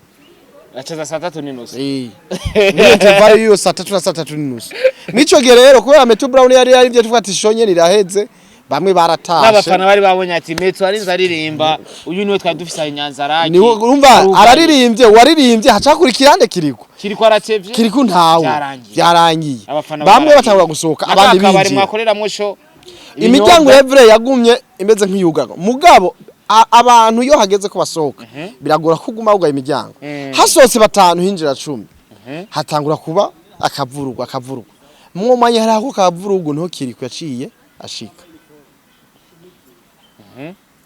Acaza saa 3:30. Muri intervalle y'iyo saa 3 na saa 3:30. Mw'ico gihe rero kubera Metro Brown yari yarivye, tuvuga ati show nyene iraheze, bamwe baratashe. N'abafana bari babonye ati Metro arinze aririmba, uyu niwe twari dufise aho Nyanza-Lac. Niwe urumva araririmbye, waririmbye hacakurikira nde? Kiriko. Kiriko aratevye. Kiriko ntawe. Vyarangiye. Vyarangiye. Abafana bamwe baragiye. batangura gusohoka, abandi akabari binjira. Mwakoreramwo show. Imiryango ya yagumye imeze nk'iyugaga, mugabo abantu iyo hageze ko basohoka biragora ko uguma wugaye imiryango. Hasohotse batanu, hinjira 10, hatangura kuba akavurugu, akavurugu. Mwo mwanya hari ako kavurugu niho Kiriko yaciye ashika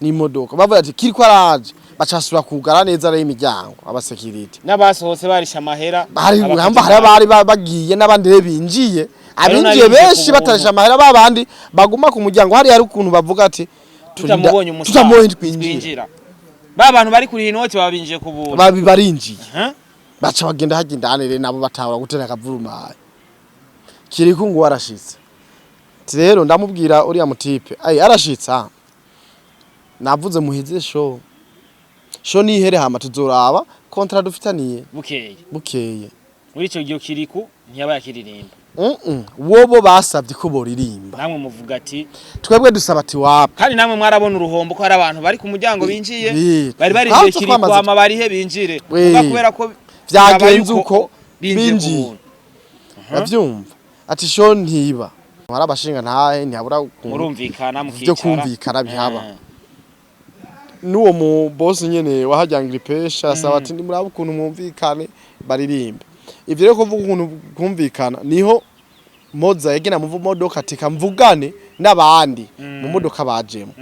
n'imodoka, bavuga ati Kiriko araje, bacasura kugara neza rero imiryango abasekirite. N'abasohotse barisha amahera. Hari hamba hari abari bagiye n'abandi rero binjiye, Hariho abinjiye n'abinjiye benshi ku batarisha amahera, babandi baguma ku muryango. Hari ukuntu bavuga ati tutamubonye umustar tutamubonye twinjira. Twinjira ba bantu bari kuri inoti baba binjiye ku buntu. Babi barinjiye. Baca bagenda hajya indani rero, nabo batahura gutera akavurumaye. Kiriko ngo arashitse. Ati rero ndamubwira uriya mutipe ay arashitse, ah navuze muhize show, show nihere, hama tuzoraba contrat dufitaniye. Bukeye. Bukeye. Muri ico gihe Kirikou ntiyabaye akiririmba. Wobo basabye ko boririmba. Namwe muvuga ati Twebwe dusaba ati wapi. Kandi namwe mwarabona uruhombo ko hari abantu bari ku muryango binjiye. Bari barindiye Twatse Kirikou hama barihe binjire. Muga kubera ko Vyagenze vyabaye uko, binjiye ku binjiye. buntu. Uravyumva ati show ntiba, hari abashinga ntahe ntihabura Murumvikana vyo mukicara. Kumvikana bihaba. N'uwo mu boss nyene wahajyanga ipesha asaba ati nimuraba ukuntu mwumvikane baririmbe. Ivyo rero kuvuga ukuntu kumvikana, niho Moza yagena mu modoka ati kamvugane n'abandi mu modoka bajemo.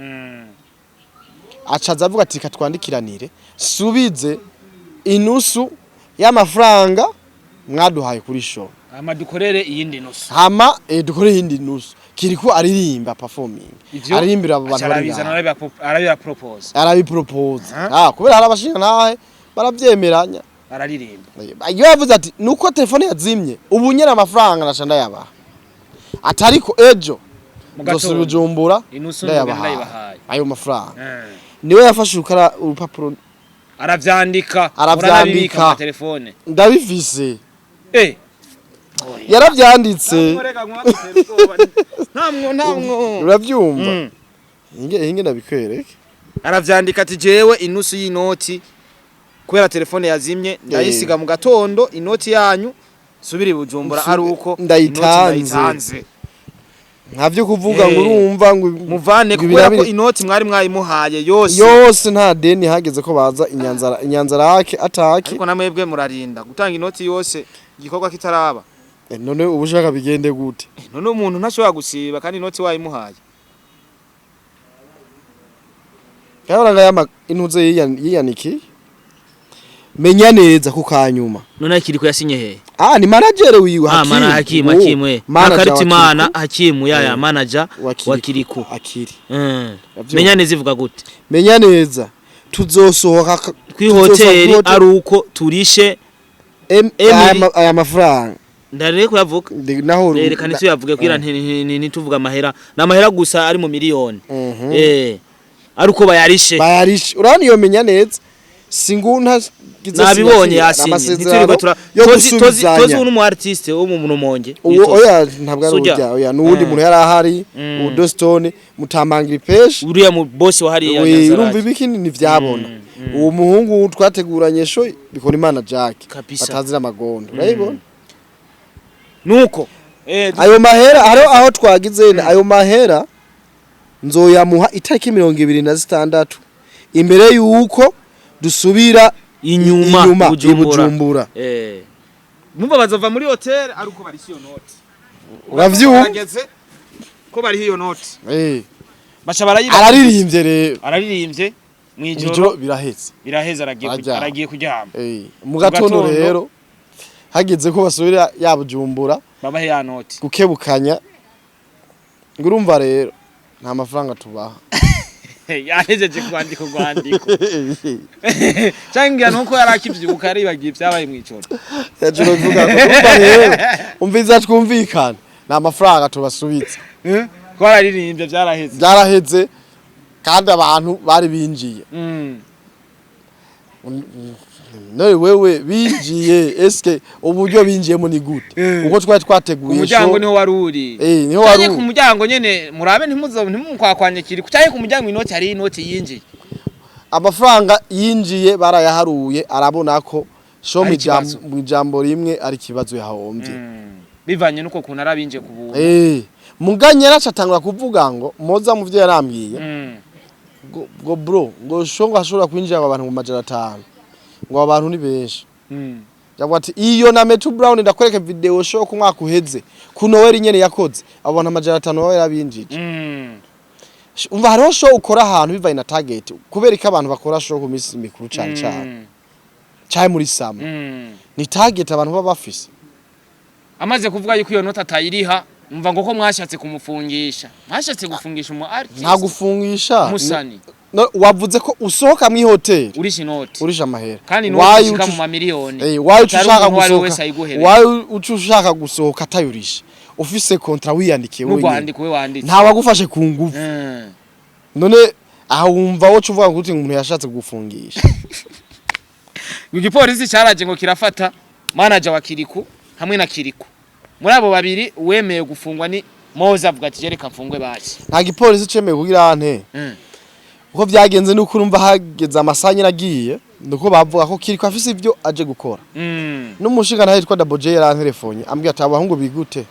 Acaza avuga ati katwandikiranire, subize inusu y'amafaranga mwaduhaye kuri show. Hama dukorere iyindi nusu. Hama dukore iyindi nusu, Kiriko aririmba performing. Ivyo Aririmbira abo bantu aca bari arabizana. ngaho. Arabibapropose. Arabipropose, ah kubera hari abashinga ntahe baravyemeranya. Araririmba. Iyo yavuze ati nuko telefone yazimye, ubu nyene amafaranga naca ndayabaha, atariko ejo Mu nzosubira gatondo. Bujumbura Inusu ndayabahaye ndayibahaye. ayo mafaranga. Niwe yafashe urupapuro. Aravyandika. Aravyandika. Muranabibika mu telefone. Ndabifise. Yaravyanditse. Ntamwo ntamwo. Uravyumva, inge inge ndabikwereke. Aravyandika ati jewe inusu y'inoti kubera telefone yazimye ndayisiga mu gatondo, inoti yanyu subira i Bujumbura ari uko Ndayitanze. inoti ndayitanze. Ntavyo kuvuga ngo urumva ngo muvane ngo kubera ko inoti mwari mwayimuhaye yose. Yose, nta deni. Hageze ko baza inyanzara inyanzara ataki. Ariko namwebwe murarinda gutanga inoti yose igikorwa kitaraba. None ubu ushaka bigende gute? None umuntu ntashobora gusiba kandi inoti wayimuhaye. Kabara ngaya intuze yiyaniki menya neza ku kanyuma. None Kiriko yasinye he? Ah, ni manager wiwe. Ah, mana Hakimu. Uwo, Hakimu manager wa Hakaritimana Kirikou. Hakimu yaya manager wa wa Kirikou. Akiri. Uravyumva? Menya neza ivuga gute? Menya neza tuzosohoka Kwi hoteli ari uko turishe aya mafaranga. Ndarere kuyavuga. Naho Reka ntituyavuge kugira ntituvuge amahera, ni amahera gusa ari mu miliyoni, ari uko bayarishe. Bayarishe. Urabona iyo menya neza singuna. Nabibonye yasinye, ntiturirwe tura yo tozi tozi tozi. Gusubizanya. Uno mu artiste wo mu Rumonge. Uwo oya, ntabwo ari Sujya. urya, oya, nuwundi muntu yari ahari, Udostone mutambangira ipeshi. Uriya mu boss wa hariya We, Nyanzarake. urumva ibikini ntivyabona uwo muhungu twateguranye show bikora Imana Jack. Kabisa. Batazira amagondo, urayibona. Nuko Ayo mahera hariho aho twagize, ayo mahera nzoyamuha itariki 26 imbere yuko dusubira inyuma. Inyuma i Bujumbura. Bujumbura. Mumva bazova muri hotel ari uko barishe iyo noti. Uravyumva? Barageze ko bariho iyo noti, baca barayiba. Araririmbye rero. Araririmbye mwijoro. Ijoro birahetse. Biraheze, aragiye Araryama. Aragiye kuryama. Mu gatondo gatondo. rero hageze ko basubira ya Bujumbura babahe ya noti. Gukebukanya ngo urumva rero nta mafaranga tubaha. Yahejeje kwandika urwandiko cyangwa nuko yari akivyibuka yaribagiye ibyabaye mw'ijoro. Hejuru bivuga ngo urumva rero umviza twumvikane, nta mafaranga tubasubitse. Ko araririmbye byaraheze. Byaraheze kandi abantu bari binjiye. None wewe binjiye, eske uburyo binjiyemo ni gute uko twari twateguye Umuryango show? niho wari uri. Niho wari Canke ku uri. muryango nyene murabe ntimuzo ntimukwakwanye kiri canke ku muryango inoti, hari inoti yinjiye. Amafaranga yinjiye barayaharuye, arabona ko show Ari ikibazo. mu ijambo rimwe ari ikibazo yahombye. Bivanye nuko kuntu arabinjiye ku buntu. Muganye yaraca kuvuga ngo moza mu vyo yarambwiye ngo bro, ngo show ngo hashobora kwinjira abantu mu 500, ngo abantu ni benshi. Yavuga ati iyo na Metu Brown ndakwereka video show ku mwaka uheze ku Noel nyene yakoze, abo bantu 500 baba yarabinjije. Umva, hariho show ukora ahantu bivanye na target, kubera ko abantu bakora show ku minsi mikuru cane cane cyane muri summer, ni target abantu baba bafise. Amaze kuvuga yuko iyo noti atayiriha, umva ngo ko mwashatse kumufungisha, mwashatse gufungisha umu artist. Nta gufungisha. Musani. No, wavuze ko usohoka mu hoteli urisha inoti. Urisha amahera. Kandi Wayi inoti ishika mu mamiliyoni. Wayi uca Utari ushaka umuntu uwo ari we gusohoka wese ayiguhereza. Wayi uca ushaka gusohoka atayurisha, ufise contrat wiyandikiye wenyine. N'urwandiko we wanditse. Nta wagufashe ku nguvu. None aha wumva woca uvuga ngo umuntu yashatse kugufungisha? Ngo igipolisi cyaraje ngo kirafata manager wa Kiriku hamwe na Kiriku. Muri abo babiri uwemeye gufungwa ni Moza, avuga ati jereka mfungwe basi. Nta gipolisi cemeye kugira ante. Uko byagenze nuko urumva hageze amasaha nyine agiye, nuko bavuga ko Kiriko afise ivyo aje gukora. N'umushinga nawe yitwa Double J yarantelefone ambwira ati abahungu bigute,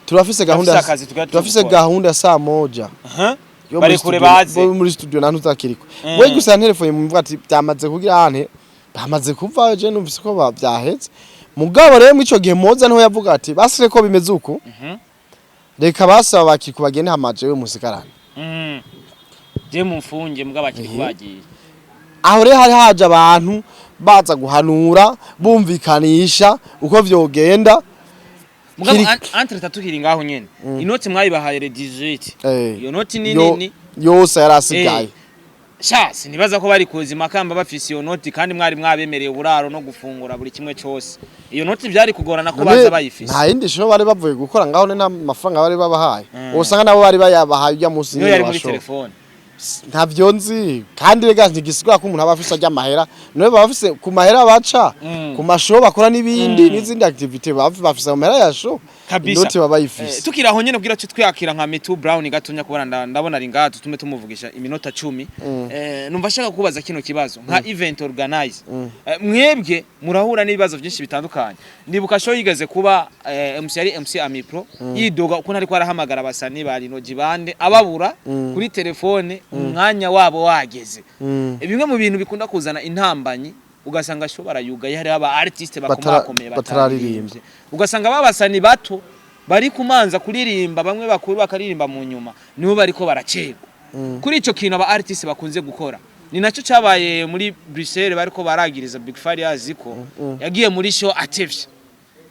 turafise gahunda Turafise akazi tugahita turafise gukora. gahunda ya saa moja yo muri Barekure studio- baze. bo muri studio nantu utakiriko. We gusa yantelefone mvuga ati byamaze kugira ante, bamaze kuva, je numvise ko byaheze. Mugabo rero muri ico gihe Moza niho yavuga ati basire ko bimeze uku, reka basaba bakiriku bagende hamaje we musigarane. Je mumfunge mbwa bakiri kubagiye. Aho rero hari haje abantu baza guhanura bumvikanisha uko vyogenda. Mugabo entre tatukiri ngaho nyene. Inoti mwayibahaye le 18. Iyo noti ni nini? Yose yarasigaye. Sha sinibaza ko bari kuza Makamba bafise iyo noti kandi mwari mwabemereye uburaro no gufungura buri kimwe cyose. Iyo noti byari kugorana ko None baza bayifise. Nta yindi show bari bavuye gukora ngaho, nta mafaranga bari babahaye, usanga nabo bari bayabahaye ujya munsi Niyo nyene yari wa muri show. telefone. Ntavyo nzi kandi rega ntigisigura ko umuntu aba afise ajya amahera, niwe baba bafise ku mahera baca ku mashow bakora n'ibindi n'izindi activity, baba bafise amahera ya show. Kabisa. Inoti baba bayifise. Tukiri aho nyene kugira cyo twiyakira nka Metu Brown gatonya kubona ndabona ari ngaha tutume tumuvugisha iminota 10. Numva ashaka kubaza kino kibazo nka event organizer. Mwebwe murahura n'ibibazo byinshi bitandukanye. Ndibuka show yigeze kuba, MC yari MC Amipro yidoga uko ariko arahamagara abasani ba Lino Jibande ababura kuri telefone umwanya wabo wageze. Bimwe mu bintu bikunda kuzana intambanyi, ugasanga show barayugaye hari aba artiste bakomakomeye batararirimbye. Ugasanga babasani bato bari kumanza kuririmba, bamwe bakuru bakaririmba mu nyuma, nibo bariko baracerwa. Kuri ico kintu aba artiste bakunze gukora ni nacyo cyabaye muri Bruxelles, bariko baragiriza Big Farious ko yagiye muri show atevye.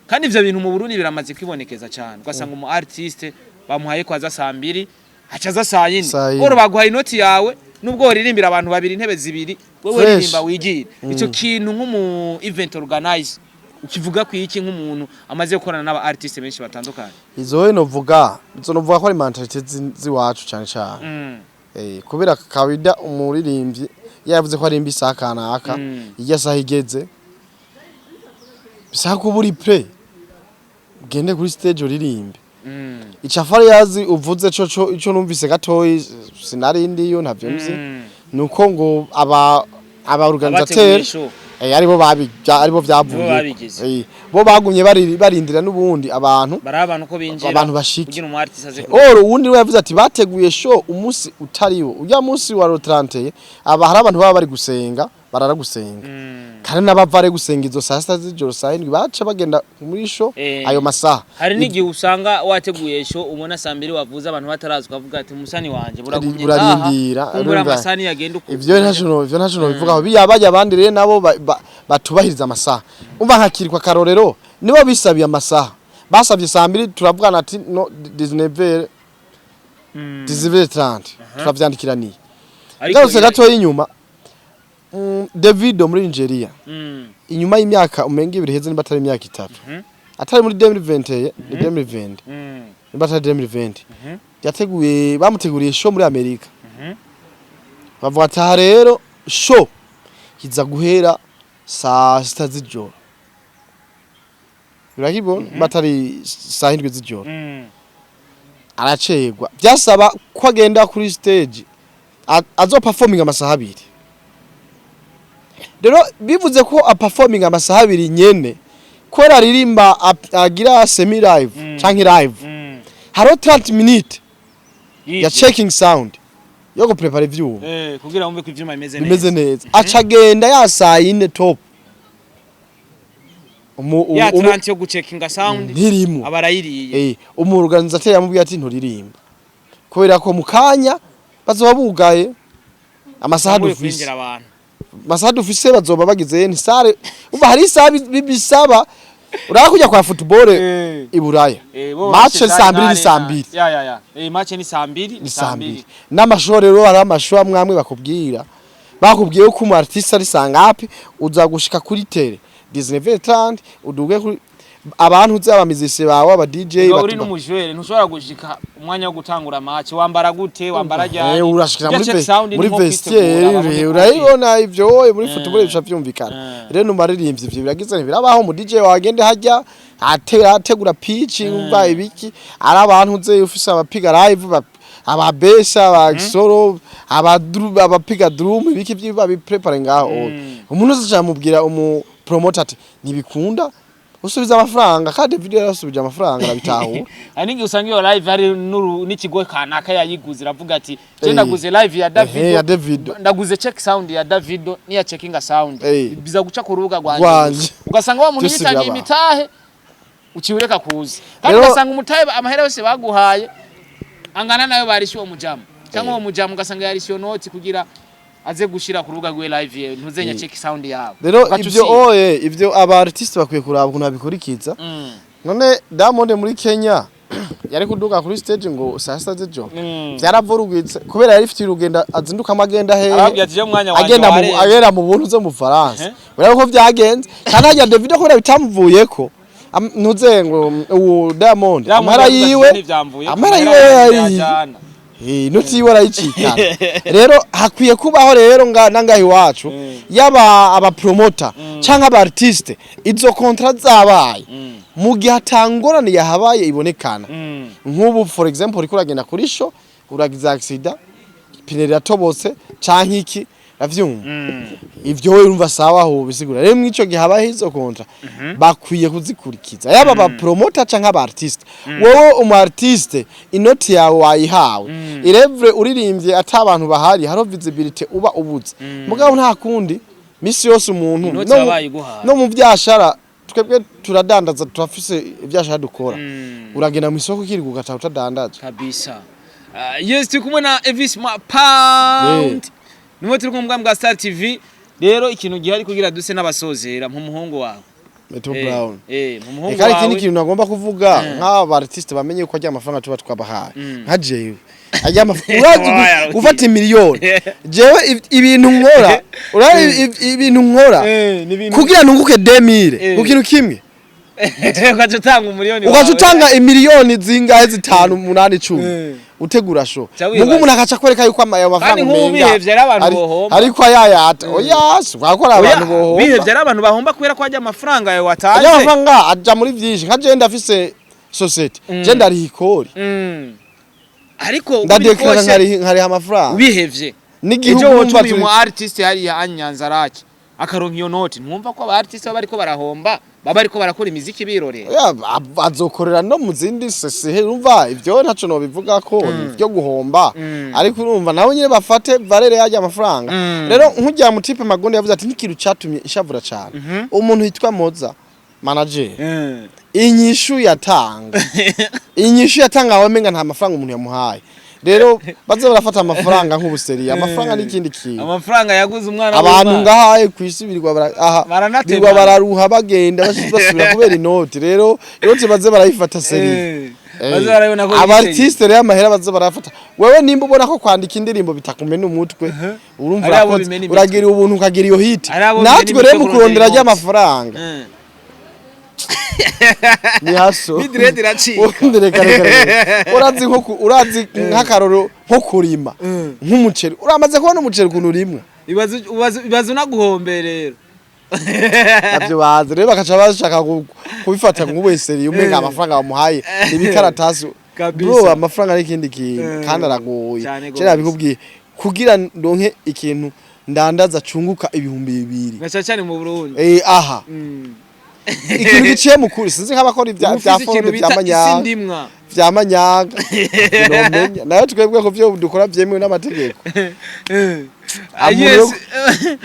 Kandi ivyo bintu mu Burundi biramaze kwibonekeza cyane, ugasanga umu artiste bamuhaye ko aza saa 2 aca aza saa 4. Saa yine. Oro baguhaye inoti yawe nubwo waririmbira abantu babiri intebe zibiri, wewe Fresh. ririmba wigire. Ico kintu nk'umu event organizer Ukivuga ku iki nk'umuntu amaze gukorana n'aba artiste benshi batandukanye? Izo we novuga, izo novuga ko ari mentalité ziwacu cyane cyane. Kubera kawaida umuririmbyi yavuze ko arimba isaha kanaka, irya saha igeze bisaba kuba uri prêt, ugende kuri stage uririmbe. Icafari yazi uvuze co ico numvise gatoyi, sinari ndiyo, ntavyo nzi, nuko ngo aba organisateur Abateguye show. Aribo babi aribo vyavuye. Nibo babigize. Bo bagumye barindira n'ubundi abantu bari abantu ko binjira abantu bashike. Kugira umu artiste aze. Oro uwundi we yavuze ati bateguye show umunsi utariwo, ujya munsi wa le 31, aba hari abantu baba bari gusenga, barara gusenga, kandi n'abavare gusenga izo saa sita z'ijoro, saa 7 baca bagenda muri show. Ayo masaha. Hari n'igihe usanga wateguye show, ubona saa 2 wavuze abantu bataraza, ukavuga ati umusani wanje buragumye. Burarindira, kumbura urumva. Amasani yagenda uko. Ivyo ntaco bivugaho. Biya bajya abandi rero nabo batubahiriza amasaha, umva nkakirwa karorero, nibo bisabiye amasaha, basabye saa 2, turavugana ati no 19, 19:30, turavyandikiraniye. Ariko Garutse gatoya inyuma, Davido muri Nigeria, inyuma y'imyaka umenga 2 heze, nimba atari imyaka 3, atari muri 2021, ni 2020, nimba atari 2020, yateguye, bamuteguriye show muri Amerika. Bavuga ati aha rero show iza guhera saa 6 z'ijoro, urakibona, nimba atari saa 7 z'ijoro. Aracerwa, byasaba ko agenda kuri stage azo performing amasaha 2. Rero bivuze ko a performing amasaha 2 nyene, kubera aririmba agira semi live canke live, hariho 30 minutes ya checking sound, yo guprepara ivyuma. Kugira wumve ko ivyuma bimeze neza. Bimeze neza. Aca agenda ya saa 4 top. Ya 30 yo gucheckinga sound ntirimo. Abarayiriye. Umu organisateur yamubwiye ati nturirimba, kubera ko mu kanya bazoba bugaye amasaha Bambuye dufise. Kwinjira abantu. Amasaha dufise bazoba bagize ni sare. Umva, hari isaha bisaba uraba kujya kwa football i Buraya. Bo Match bafise saa 2, ni nane saa 2. Ya. Match ni saa 2. Ni saa 2. N'amasho rero, hari amasho amwe amwe bakubwira, bakubwiye ko umu artiste ari saa ngapi, uza gushika kuri terrain 19:30, uduge kuri abantu uzi abamizisi bawe, aba DJ. Uba uri n'umujwere, ntushobora gushika umwanya wo gutangura match. Wambara gute? Wambara ryari? Urashikira Ujya muri check sound ni muri nko vestiaire. kwitegura, babone. Urayibona ivyo wowe muri football bica vyumvikana. Rero numaririmbyi ivyo biragize birabaho, mu DJ wagende hajya ategura pitch, umva ibiki, ari abantu uze ufise abapiga live, ababesha, abasoro, abapiga drum, ibiki vyo babiprepare ngaho. Umuntu wese acamubwira umu promoter ati ntibikunda, usubiza amafaranga, kandi video yarasubije amafaranga, arabitahura. Hari n'igihe usanga iyo live hari n'ikigo kanaka yayiguze, iravuga ati je ndaguze live ya Davido, ya Davido. Ndaguze check sound ya Davido niya checkinga sound biza guca ku rubuga rwanje. Rwanje. Ugasanga wa muntu Byose yitangiye birabaho. imitahe, uciureka kuza, kandi ugasanga umutahe amahera yose baguhaye angana nayo barishyuwe uwo mujamu, cyangwa uwo mujamu ugasanga yarishyuwe noti kugira aze gushira ku rubuga rwe live ye ntuzenya check sound yawe. Rero Ugaca ivyo usiba. oye, ivyo aba artiste bakwiye kuraba ukuntu babikurikiza. None Diamond muri Kenya yari kuduga kuri stage ngo saa 6 z'ijoro? Vyaravurugitse kubera yari ifitiye urugendo azindukamo, agenda hehe? Arababwira ati je umwanya wanje Agenda mu warenze. agenda mu buntu zo mu Faransa. Urabona ko vyagenze, kandi hajya Davido kubera bitamuvuyeko, ntuze ngo uwo Diamond Diamond amahera yavuze ati, yiwe "Ntivyamvuyeko, amahera amahera yiwe yanjye yari yajana." Inoti yiwe arayicikana. Rero hakwiye kubaho rero nangaha iwacu, yaba aba promoter canke aba artiste, izo contrat zabaye, mu gihe atangorane yahabaye ibonekana. Nk'ubu for example uriko uragenda kuri show, uragize accident, ipine riratobotse canke iki, uravyumva? Ivyo wowe urumva sawa aho bisigura. Rero mw'ico gihe habaho izo contrat, bakwiye kuzikurikiza, yaba aba promoter canke aba artiste. Wowe umu artiste inoti yawe wayihawe, irevre uririmbye ata abantu bahari, hariho visibility uba ubuze. Mugabo nta kundi, misi yose umuntu Inoti no mu- wabaye iguhaye. no mu vyashara twebwe turadandaza, turafise ivyashara dukora. Uragenda mu isoko ukirirwa ugataha utadandaje. Kabisa. Yes, turi kumwe na Evis Ma Pound, nimwe turi kumwe bwa Star TV. Rero ikintu gihari kugira duse n'abasozera, nk'umuhungu wawe. Metro Brown. Umuhungu Eka ikindi wawe. kintu nagomba kuvuga, Mm. nk'aba artiste bamenye ko ajya amafaranga tuba twabahaye, nka jewe ajya urazi Oya, gufata miliyoni, jewe ibintu nkora, urazi ibintu nkora Ni ibintu kugira nunguke 2000 ku kintu kimwe, ugaca utanga umuriyoni ugaca wawe. utanga imiliyoni zingahe? 5, 8, 10, utegura show. Ca wibaza. Mugu umuntu akaca kwereka yuko ayo mafaranga Kandi nk'ubu umenga bihevye ari abantu bohomba. ariko ayayata. Oya, si kwakora Oya, abantu bohomba. bihevye ari abantu bahomba kubera ko ajya amafaranga yawe Ajya watanze. amafaranga aja muri vyinshi. Nka je ndafise société, je ndariha ikori, Ariko ndadeklara, ubikoshe, nkariha amafaranga ubihevye n'igihugu. Ejo Urumva wotumiye umu artiste hariya anyanzarake akaronka iyo noti, ntumva ko aba artiste baba bariko barahomba, baba bariko barakora imiziki birorera? Oya, azokorera no mu zindi sesihe. Urumva ivyo ntaco nobivuga ko ivyo guhomba, ariko urumva nabo nyene bafate valeur yarya amafaranga. Rero nk'urya mutipe Magonde yavuze ati n'ikintu catumye inshavura cane, umuntu yitwa Moza manager, inyishu yatanga wamenga nta mafaranga umuntu yamuhaye. Rero baze barafata amafaranga nk'ubuseriya. Amafaranga n'ikindi kintu. Amafaranga yaguze umwana Abantu w'Imana. ngahaye kw'isi birirwa aha Baranatemana. birirwa bararuha, bagenda basubira kubera inoti. Rero inoti baze barayifata sérieux. Baze barabona ko Aba artiste rero amahera baze barayafata. Wewe nimba ubona ko kwandika indirimbo bitakumena umutwe, urumva Ari abo urakoze, bimena imitwe. uragira ubuntu ukagira iyo hit. Ari abo bimena Natwe imitwe rero mu kurondera kurondera inoti. ry'amafaranga ni haso. N'idirede iracika. Ubundi reka reka reka. Urazi nko urazi nk'akaroro nko kurima nk'umuceri, uramaze kubona umuceri ukuntu urimwa? Ibaze unaguhombe rero. Navyo bazi. Rero bakaca bashaka kubifata nk'ubweseri, umenga amafaranga bamuhaye ibikaratasi. Kabisa. Bro, amafaranga ari ikindi kintu kandi aragoye. Cane Je nabikubwiye, kugira ndonke ikintu ndandaza cunguka 2000, Na cyane cyane mu Burundi. Aha ikintu giciye mu kuri, sinzi nk'abakora ibya Uba bya ufise ikintu fraude bita bya manyaga, isindimwa. vya manyaga nomenya nayo. Twebwe ko vyo dukora vyemewe n'amategeko. Yes.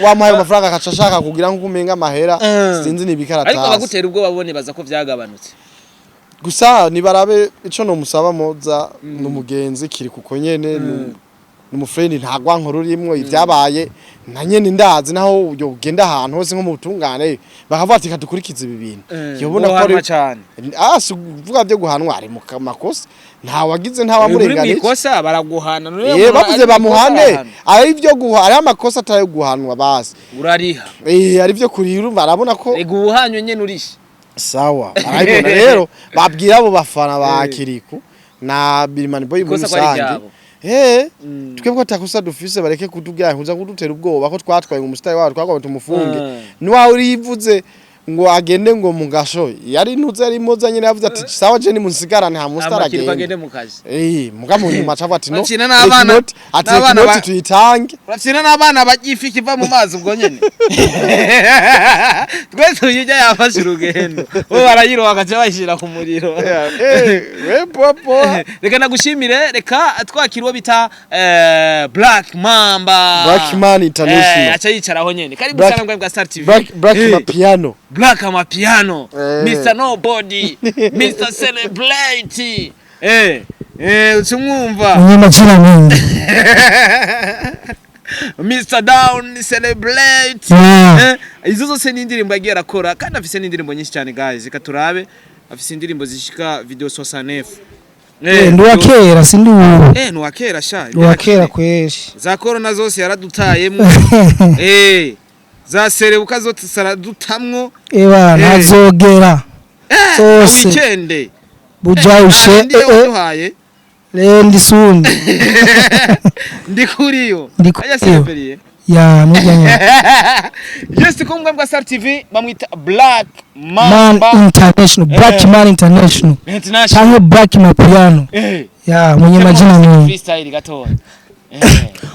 Wamuhaye amafaranga akaca ashaka kugira ngo umenga amahera sinzi ni Ariko ibikaratasi. abagutera ubwoba bo nibaza ko vyagabanutse. Gusa nibarabe ico nomusaba Moza n'umugenzi kiri kuko nyene n'umufrendi, nta gwankuru urimwo. Ibyabaye na nyene ndazi naho ugenda ahantu hose nko mu butungane bakavuga ati kadukurikize ibi bintu, yobona ko Bohanwa cane. Ah, si kuvuga byo guhanwa, ari mu makosa, nta wagize, nta Uri mu wamurenganije. ikosa baraguhana. None Eh, umuntu bavuze ari mu ikosa bamuhane. arahanwa. Ari ibyo guha, ari amakosa atari ayo guhanwa basi. Urariha. Eh, ari byo kurira, urumva arabona ko Ega ubuhanywe nyene urishe. Sawa, arabibona. Rero babwira abo bafana ba Kiriku na Birimani Boy muri Ikosa ko ari rusange, iryabo. Twebwe atakosa dufise, bareke kutubwira kuza kudutera ubwoba ko twatwaye umusitari wacu, twagomba tumufunge. Niwawe urivuze ngo agende ngo mu gasho, yari ntuze, yari Moza nyene yavuze ati sawa, je ni musigarane nta musitari Amakiriko agende. agende mu kazi. Muga mu nyuma acavuga ati no, Bakina reka n'abana- inoti, ati reka n'abana inoti tuyitange. Urafyina n'abana barya ifi kiva mu mazi ubwo nyene. Twese uyijya yafashe urugendo, bo barayiroha bagaca bayishyira ku muriro. We popo. Reka nagushimire, reka twakira uwo bita Black Mamba. Black Man International. Aca yicaraho nyene. Karibu sana bwa Star TV. Black Mapiano. Black Amapiano. Mr Nobody, Mr Celebrate. Ucumwumva. Mwenye majina mengi. Mr Down Celebrate. Yeah. Izo zose ni indirimbo yagiye arakora kandi afise n'indirimbo nyinshi cyane guys. Reka turabe, afise indirimbo zishika video 69. Ndi uwa kera, sindi ubu. Ni uwa kera sha. Ndi uwa kera kweshi. Za corona zose yaradutayemwo. Za serebuka zose zaradutamwo. Eba ntazogera zose. Weekend. Bujaushe. Ndiyo waduhaye. Lendi sundi. Ndi kuriyo. Ndi kuriyo. Aya Celebrate. Ya nujya nyine. Yes, kumwe bwa Star TV bamwita Black Man Mamba International, Black Man International. International. Canke Black Mapiano. Ya mwenye majina mengi. Freestyle gatoya.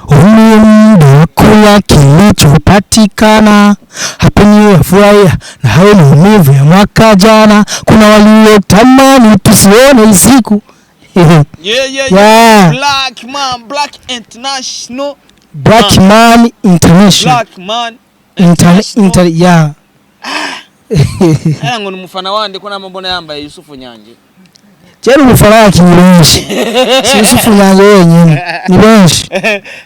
Huu muda kula kilichopatikana, hapo ni furahia na hayo maumivu ya mwaka jana. Kuna waliotamani tusione siku. Yeah. Yeah. Black Man, Black International. Black Man International. Black Man Inter, yeah. Aya ngo ni umufana wande ko namubona yambaye Yusufu Nyange. Jeri umufana w'abakinyi benshi. Si Yusufu Nyange wenyine, ni benshi.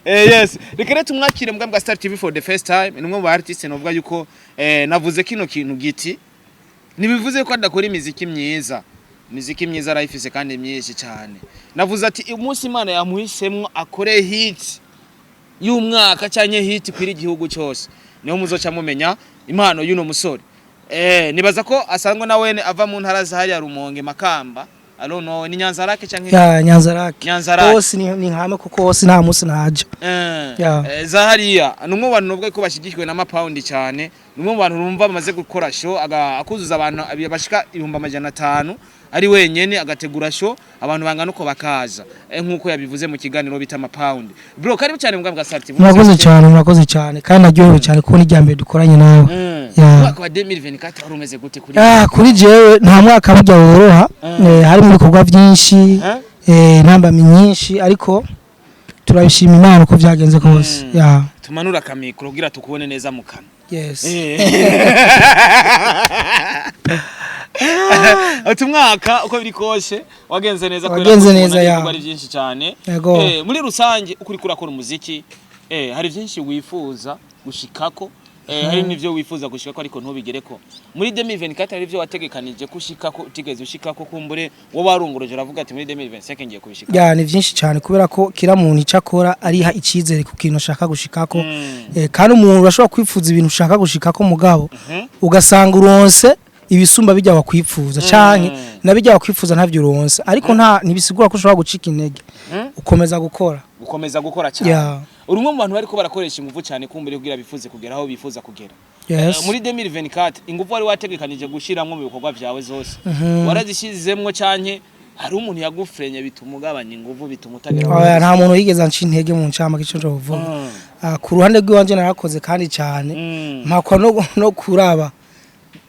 Yes, reka rero tumwakire mbwa bwa Star TV for the first time. Ni umwe mu ba artiste novuga yuko navuze kino kintu giti. Ntibivuze ko adakora imiziki myiza. Imiziki myiza arayifise kandi myinshi cyane. Navuze ati umunsi Imana yamuhisemwo akore hit y'umwaka canke hit kwira igihugu cyose, niho muzoca mumenya impano y'uno musore. Nibaza ko asanzwe na wene ava mu ntara za hariya Rumonge, Makamba, I don't know, ni Nyanzarake canke Ya, Nyanzarake. Nyanzarake. Hose ni nkame, kuko hose nta munsi ntaja. Ya. Za hariya ni umwe mu bantu nubwo ko bashyigikiwe n'amapawundi cyane, ni umwe mu bantu rumva bamaze gukora show akuzuza abantu bashika 500,000 ari wenyene, agategura show abantu bangana uko bakaza, nk'uko yabivuze mu kiganiro bita amapawundi. Bro, karibu cyane mu bwa Star TV. Murakoze cyane, murakoze cyane, kandi naryohewe cyane kubona irya mbere dukoranye nawe. Ya. Umwaka wa 2024 wari umeze gute kuri Ah, kuri jewe nta mwaka burya woroha. Harimo ibikorwa byinshi, intambamyi nyinshi, ariko turabishima Imana uko byagenze kose. Ya. Tumanura akamikoro kugira tukubone neza mu kanwa. Yes. Ati umwaka uko biri kose wagenze neza kubera Wagenze ko neza, tubona ya. ibikorwa ari byinshi cyane. Yego. Muri rusange uko uriko urakora umuziki, hari byinshi wifuza gushikako, hari n'ivyo wifuza gushikako ariko ntubigereko. Muri 2024 hari ivyo wategekanije ko ushikako utigeze ushikako, kumbure wowe warunguruje uravuga ati muri 2025 ngiye kubishika? Ya, ni byinshi cyane, kubera ko kira muntu icyo akora ariha icyizere ku kintu ashaka gushikako. Kandi umuntu urashobora kwifuza ibintu ushaka gushikako, mugabo ugasanga uronse ibisumba bijya wakwifuza, canke na bijya wakwifuza ntavyo uronse, ariko nta ntibisigura ko ushobora gucika intege, ukomeza gukora. Gukomeza gukora cyane. Ya. Uri umwe mu bantu bariko barakoresha ingufu cyane kumbure kugira bifuze kugera aho bifuza kugera. Yes. Muri 2024 ingufu wari wategekanije gushiramwo mu bikorwa vyawe zose warazishizemwo, canke hari umuntu yagufrenye bituma ugabanya ingufu, bituma utagera aho Oya, nta muntu yigeze anca intege mu ncamake, ico njovuga. Ah, ku ruhande rw'iwanje narakoze kandi cyane, mpakwa no kuraba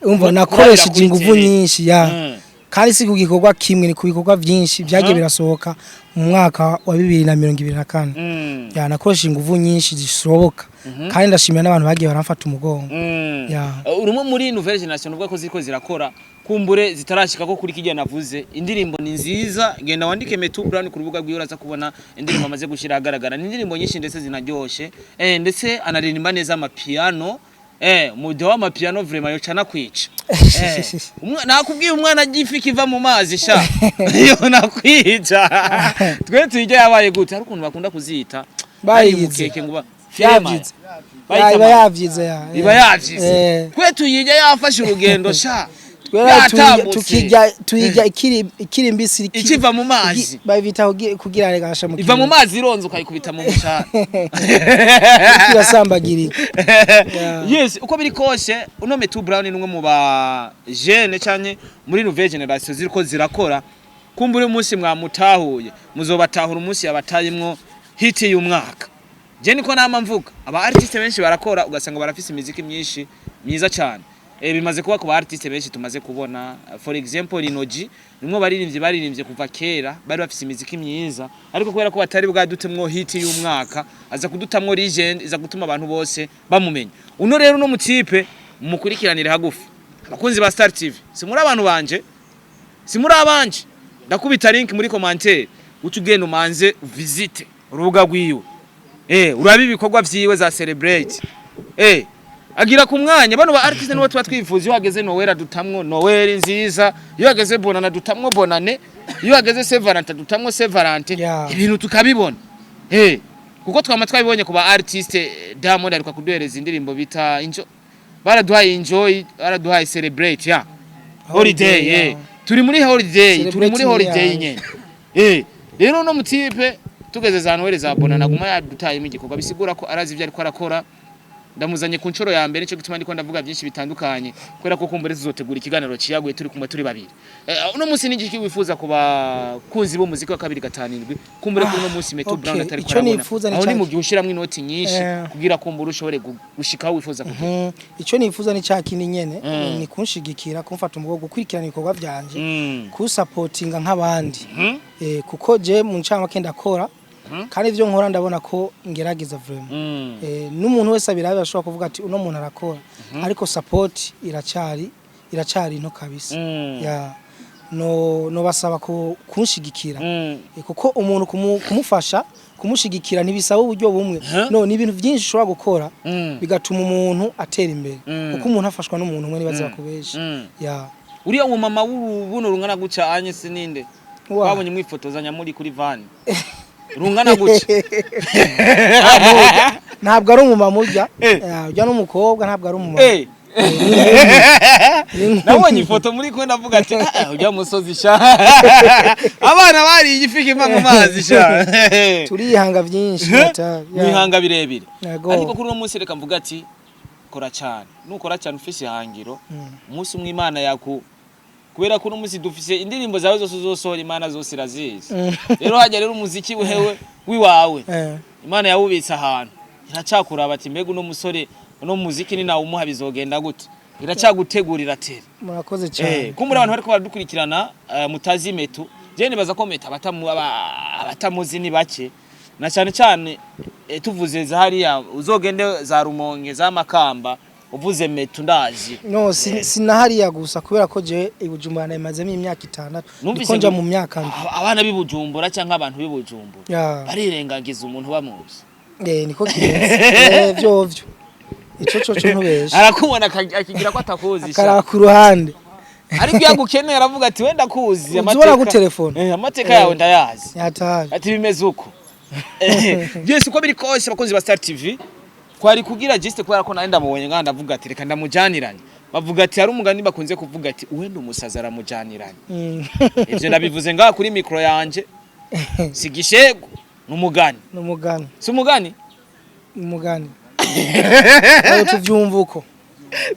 umva No nakoresheje kurabira kuri ingufu tele. nyinshi, ya. Kandi si ku gikorwa kimwe, ni ku bikorwa byinshi byagiye birasohoka mu mwaka wa 2024. Ya, nakoresheje ingufu nyinshi zishoboka, kandi ndashimira n'abantu bagiye baramfata umugongo. Ya. Uri umwe muri nouvelle génération uvuga ko ziriko zirakora, kumbure zitarashika ko kuri kijya navuze. Indirimbo ni nziza, genda wandike Metu Brown ku rubuga rwiwe, uraza kubona indirimbo amaze gushira ahagaragara. Ni indirimbo nyinshi ndetse zinaryoshe, ndetse anaririmba neza amapiano, mude w'amapiano vraiment yoca nakwica. Nakubwiye umwana agifi kiva mu mazi sha, iyo nakwica. Twe tuyijya yabaye gute? Hari ukuntu bakunda kuzita Bayize. mukeke ngo Yavyize. Bayita Iba yavyize, ya. Iba yavyize. Kwe tuyijya yafashe urugendo sha. Twera Yatambutse. tukijya tuyijya ikiri mbisi, Ikiva mu mazi. Babita kugira regasha mu Iva mu mazi ironze, ukayikubita mu mushahara. Irasambagirika. Yeah. Yes, uko biri kose uno Metu Brown ni umwe mu ba jeune canke muri nouvelle génération ziriko zirakora. Kumbura umunsi mwamutahuye, muzobatahura umunsi yabatayimwo hit y'umwaka. Je niko nama mvuga, aba artiste benshi barakora, ugasanga barafise imiziki myinshi myiza cyane. Bimaze kuba ku ba artiste benshi tumaze kubona, for example Linoji nimwe baririmbye kuva kera, bari bafise imiziki myiza, ariko kubera ko batari bwadutemwo hit y'umwaka, aza kudutamwo legend iza gutuma abantu bose bamumenya. Uno rero uno mutipe mukurikiranire hagufi. Abakunzi ba Star TV, si muri abantu banje, si muri abanje, ndakubita link muri commentaire, uca ugenda umanze visite urubuga rwiwe, urabe ibikorwa vyiwe za celebrate, agira ku mwanya. Bano ba artiste nibo tuba twifuza. Iyo hageze Noel dutamwo Noel nziza, iyo hageze Bonana dutamwo Bonane, iyo hageze Saint Valentin dutamwo Saint Valentin. Ibintu tukabibona, kuko twama twabibonye ku ba artiste. Diamond ariko kuduhereza indirimbo bita Enjoy, baraduhaye Enjoy, baraduhaye Celebrate ya holiday. Turi muri holiday, turi muri Celebrate holiday yeah. nyene. Rero no mutipe tugeze za Noel, za Bonana, naguma yadutayemo igikorwa, bisigura ko arazi ibyo ariko arakora. Ndamuzanye ku nshuro ya mbere, nicyo gituma ndiko ndavuga byinshi bitandukanye, kubera ko kumbure tuzotegura ikiganiro ciyaguye turi kumwe turi babiri. Uno munsi ni igiki wifuza ku bakunzi b'umuziki wa 257, kumbure kuri uno munsi Metu Brown atari Ico nifuza ni aho ni mu gihe ushiramwo inoti nyinshi kugira kumbura ushobore gushika aho wifuza kugera? Ico nifuza ni ca kindi nyene, ni kunshigikira, kumfata umugongo, gukurikirana ibikorwa vyanje, kusapotinga nk'abandi. Kuko je mu ncamake ndakora, kandi ivyo nkora ndabona ko ngerageza vraiment. N'umuntu wese abirabe ashobora kuvuga ati uno muntu arakora, ariko support iracari nto kabisa. Ya, no basaba ko kunshigikira. Kuko umuntu kumufasha kumushigikira ntibisaba uburyo bumwe. No ni ibintu byinshi ushobora gukora bigatuma umuntu atera imbere, kuko umuntu afashwa n'umuntu umwe nibaza kubesha. Ya. Uriya uwo mama w'urubuno rungana guca anye sininde? Wa. Twabonye mwifotozanya muri kuri van rungana guca. Ntabwo ari umumama urya. Eh. Urya n'umukobwa, ntabwo ari umumama. Ni inkumi. Nabonye ifoto muri kumwe, ndavuga ati: "Ah, ujya musozi sha, abana bariye igifi kiva mu mazi sha." Turihanga byinshi. Mwihanga birebire. Yego. Ariko kuri uno munsi reka mvuga ati kora cyane, nukora cyane ufise ihangiro, umunsi umwe Imana yaku, kubera ko uno munsi dufise indirimbo zawe zose uzosohora, Imana zose irazizi. Rero hajya rero umuziki wewe wiwawe, Imana yawubitse ahantu, iracakuraba ati: "Mbega uno musore, uno muziki ni nawe umuha bizogenda gute?" Iracagutegurira tere. Murakoze cyane. Kumbura abantu bariko baradukurikirana, mutazi Metu, je nibaza ko Metu abatamuzi ni bake, na cyane cyane tuvuze za hariya uzogende za Rumonge, za Makamba, uvuze Metu ndazi. No, sinahariya gusa, kubera ko je i Bujumbura nayimazemo imyaka 6. Numvise ndiko nja ngo mu myaka ndwi. Abana b'i Bujumbura cyangwa abantu b'i Bujumbura barirengagiza umuntu bamuzi. Niko kimeze. Vyovyo ico co co ntubeshe. Arakubona akigira ko atakuzi sha. Akaraba ku ruhande. Ariko iyo agukeneye aravuga ati: "Wenda kuzi." Uzubona gutelefona. Amateka yawe ndayazi. Yataye. Ati bimeze uko. Yes, uko biri kose, abakozi ba Star TV, kwari kugira juste kubera ko nari ndamubonye ngaha, ndavuga ati reka ndamujaniranye. Bavuga ati hari umugani bakunze kuvuga ati uwenda umusazi aramujaniranye. Ivyo ndabivuze ngaha kuri micro yanje, si gishego, ni umugani. N'umugani. Si umugani? Umugani. Aho tuvyumva uko.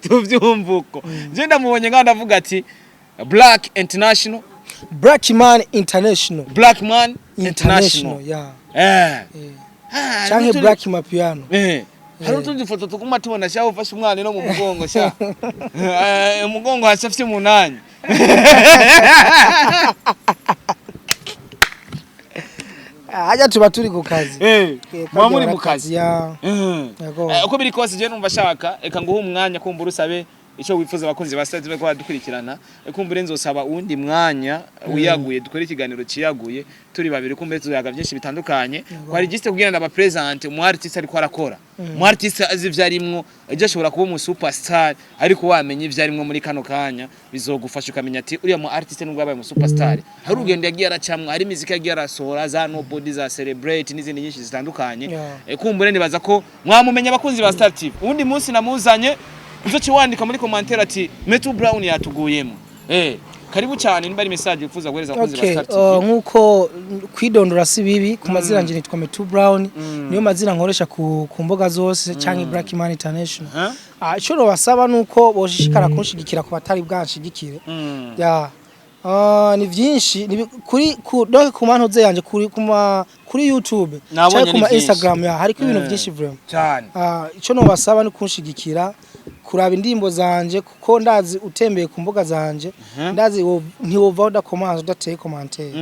Tuvyumva uko. Je ndamubonye ngaha ndavuga ati Black International. Black Man International. Black Man International. International, ya. Ah, Canke Black Mapiano. Hari utundi foto tuguma tubona sha, ufashe umwana no mu mugongo sha. Umugongo hasi umunani. Hajya tuba turi ku kazi. Muba muri mu kazi. Ya. Yego. Uko biri kose, je numva shaka eka nguhe umwanya kumbura usabe ico wifuza abakunzi ba Star TV ko badukurikirana. Kumbure nzosaba uwundi mwanya wiyaguye, dukore ikiganiro ciyaguye turi babiri, kumbure tuzayaga byinshi bitandukanye. Kwari juste kugira ngo abapresente umu artiste ariko arakora, umu artiste azi ivyo arimwo. Ejo ashobora kuba umu superstar, ariko wamenye ivyo arimwo muri kano kanya bizogufasha ukamenya ati uriya mu artiste nubwo yabaye umu superstar, hari urugendo yagiye aracamwo, hari imiziki yagiye arasohora, za Nobody, za Celebrate n'izindi nyinshi zitandukanye. Kumbure nibaza ko mwamumenya, abakunzi ba Star TV. Uwundi munsi namuzanye, uzoce wandika muri commentaire ati Metu Brown yatuguyemo. Karibu cyane, nimba ari message wifuza guhereza abakunzi ba Star TV. Nkuko kwidondora si bibi, ku mazina nje nitwa Metu Brown, niyo mazina nkoresha ku mbuga zose, canke Black Man International. Huh? Ico nobasaba nuko boshishikara kunshigikira ku batari bwanshigikire. Ya. Ni vyinshi kuri ku donc ku mantuze yanje kuri kuma kuri YouTube Nabonye canke ni kuma vyinshi. Instagram, ya, hariko ibintu vyinshi vraiment. Cyane. Ico nobasaba ni kunshigikira, kuraba indirimbo zanje, kuko ndazi utembeye ku mbuga zanje, ndazi ntiwova udakomanza udateye commentaire.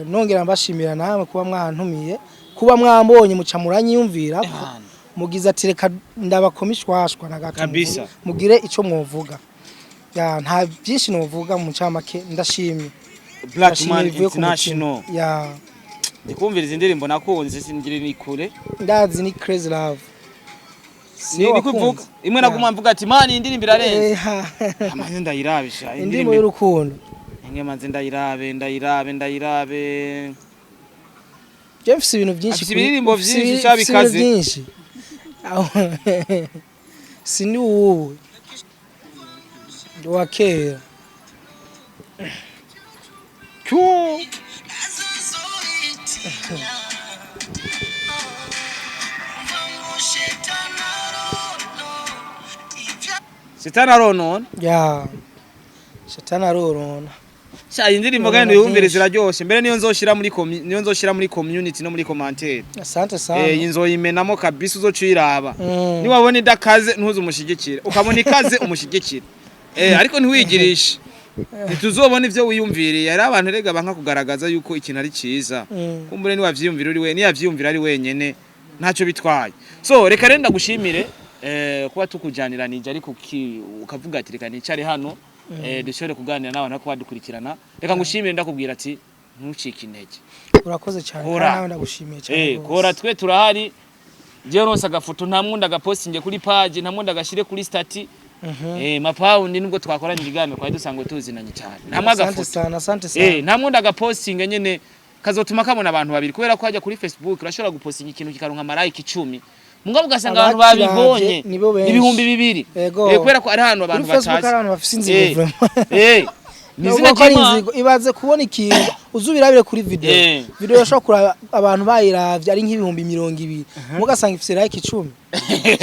Nongera mbashimira namwe kuba mwantumiye, kuba mwambonye muca muranyiyumvira ko mugize ati reka ndabakomishwashwa na gato. Kabisa. Mugire ico mwovuga. Ya, nta byinshi novuga, mu ncamake ndashimye. Black Ndashimye Man bivuye ku mutima. International. Ya. Ndikumviriza indirimbo nakunze, singira ni kure. Ndazi ni Crazy Love. Ni Siyo ni kuvuga wakunze? imwe naguma mvuga ati man, iyi ndirimbo irarenze. Ha. Amaze ndayirabisha. Indirimbo y'urukundo. Inge manze ndayirabe, ndayirabe, ndayirabe. Je mfise ibintu byinshi Afise ibiririmbo mfise vyinshi, sha, mfise ibintu bikaze. byinshi. Sindi ubu, ndi uwa kera. Cyo. Sitana aronona. Ya, shatani arorona. Sha, iyi ndirimbo kandi Arorona uyumvire byinshi. ziraryoshe. Mbere niyo nzoshira muri community no muri commentaire. Asante sana. Iyi nzoyimenamo kabisa, uzoca uyiraba. Niwabona idakaze ntuze umushigikire. Ukabona ikaze umushigikire. Ariko ntiwigirishe. Ntituzobona ivyo wiyumviriye. Hari abantu rega banka kugaragaza yuko ikintu ari ciza. Kumbure niwavyiyumvira uri we, niyavyiyumvira ari wenyene ntacyo bitwaye. So reka rero ndagushimire kuba tukujaniranije, ariko ukavuga ati reka nicare hano, dushobore kuganira n'abantu ko badukurikirana. Reka ngushimire, ndakubwira ati ntucike intege. Urakoze cyane. Kora. Kandi nawe ndagushimiye cyane rwose. Kora, twe turahari. Jewe ronse agafoto nta mwundi agapostinge kuri page, nta mwundi agashire kuri status. Mapawundi, nubwo twakoranye ikiganiro, twari dusanzwe tuzinanye cyane, ntamwe Asante agafoto sana, asante sana. Ntamwe ndagapostinga nyene kazotuma kabona abantu babiri, kubera ko hajya kuri Facebook urashobora gupostinga ikintu kikaronka ama like 10, mugabo ugasanga abantu Abakiravye babibonye nibo benshi. 2000. Kubera ko ari ahantu Kuri abantu Facebook batazi. hari abantu bafise inzigo, vraiment. Ni izina Nubwo ko ari ry'Imana. inzigo, ibaze kubona ikintu uzubirabire kuri video. Video yashobora kuraba abantu bayiravye ari nk'ibihumbi 20, mugasanga ifise like 10,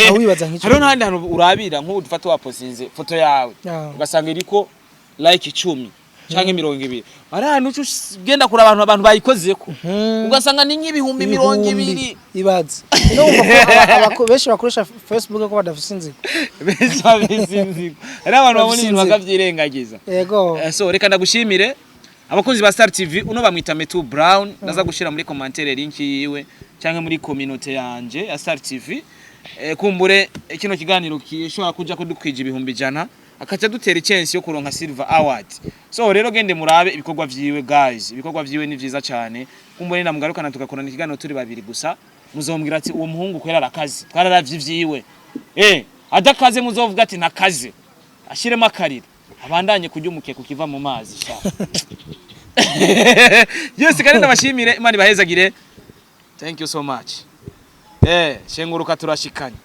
aho wibaza nk'icumi. Hariho n'ahandi hantu urabira, nk'ubu dufate wapostinze foto yawe, ugasanga iriko like 10 canke 20. Hari ahantu uca ugenda kure, abantu bayikozeko, ugasanga ni nk'ibihumbi mirongo Ibihumbi. ibiri. Ibaze no wumva ko benshi bakoresha Facebook ko badafise inzigo. Benshi bafise inzigo. Hariho abantu babona Bafise ibintu inzigo. bakavyirengagiza. So reka ndagushimire. Abakunzi ba Star TV, uno bamwita Metu Brown. Ndaza gushira muri commentaire link yiwe canke muri communauté yanje ya Star TV. Kumbure kino kiganiro kishobora kuja kudukwija 100,000, akaca dutera chance yo kuronka Silver Award. So rero gende murabe ibikorwa vyiwe, guys. Ibikorwa vyiwe ni vyiza cyane. Kumbure namugarukana tugakorana ikiganiro turi babiri gusa, muzombwira ati uwo muhungu kwera arakazi, twararavye ivyiwe. Adakaze muzovuga ati nakaze, ashiremo akarira, abandanye kurya umukeka ukiva mu mazi sha. Yes, kandi ndabashimire, Imana ibahezagire. Thank you so much. Shenguruka, turashikanye.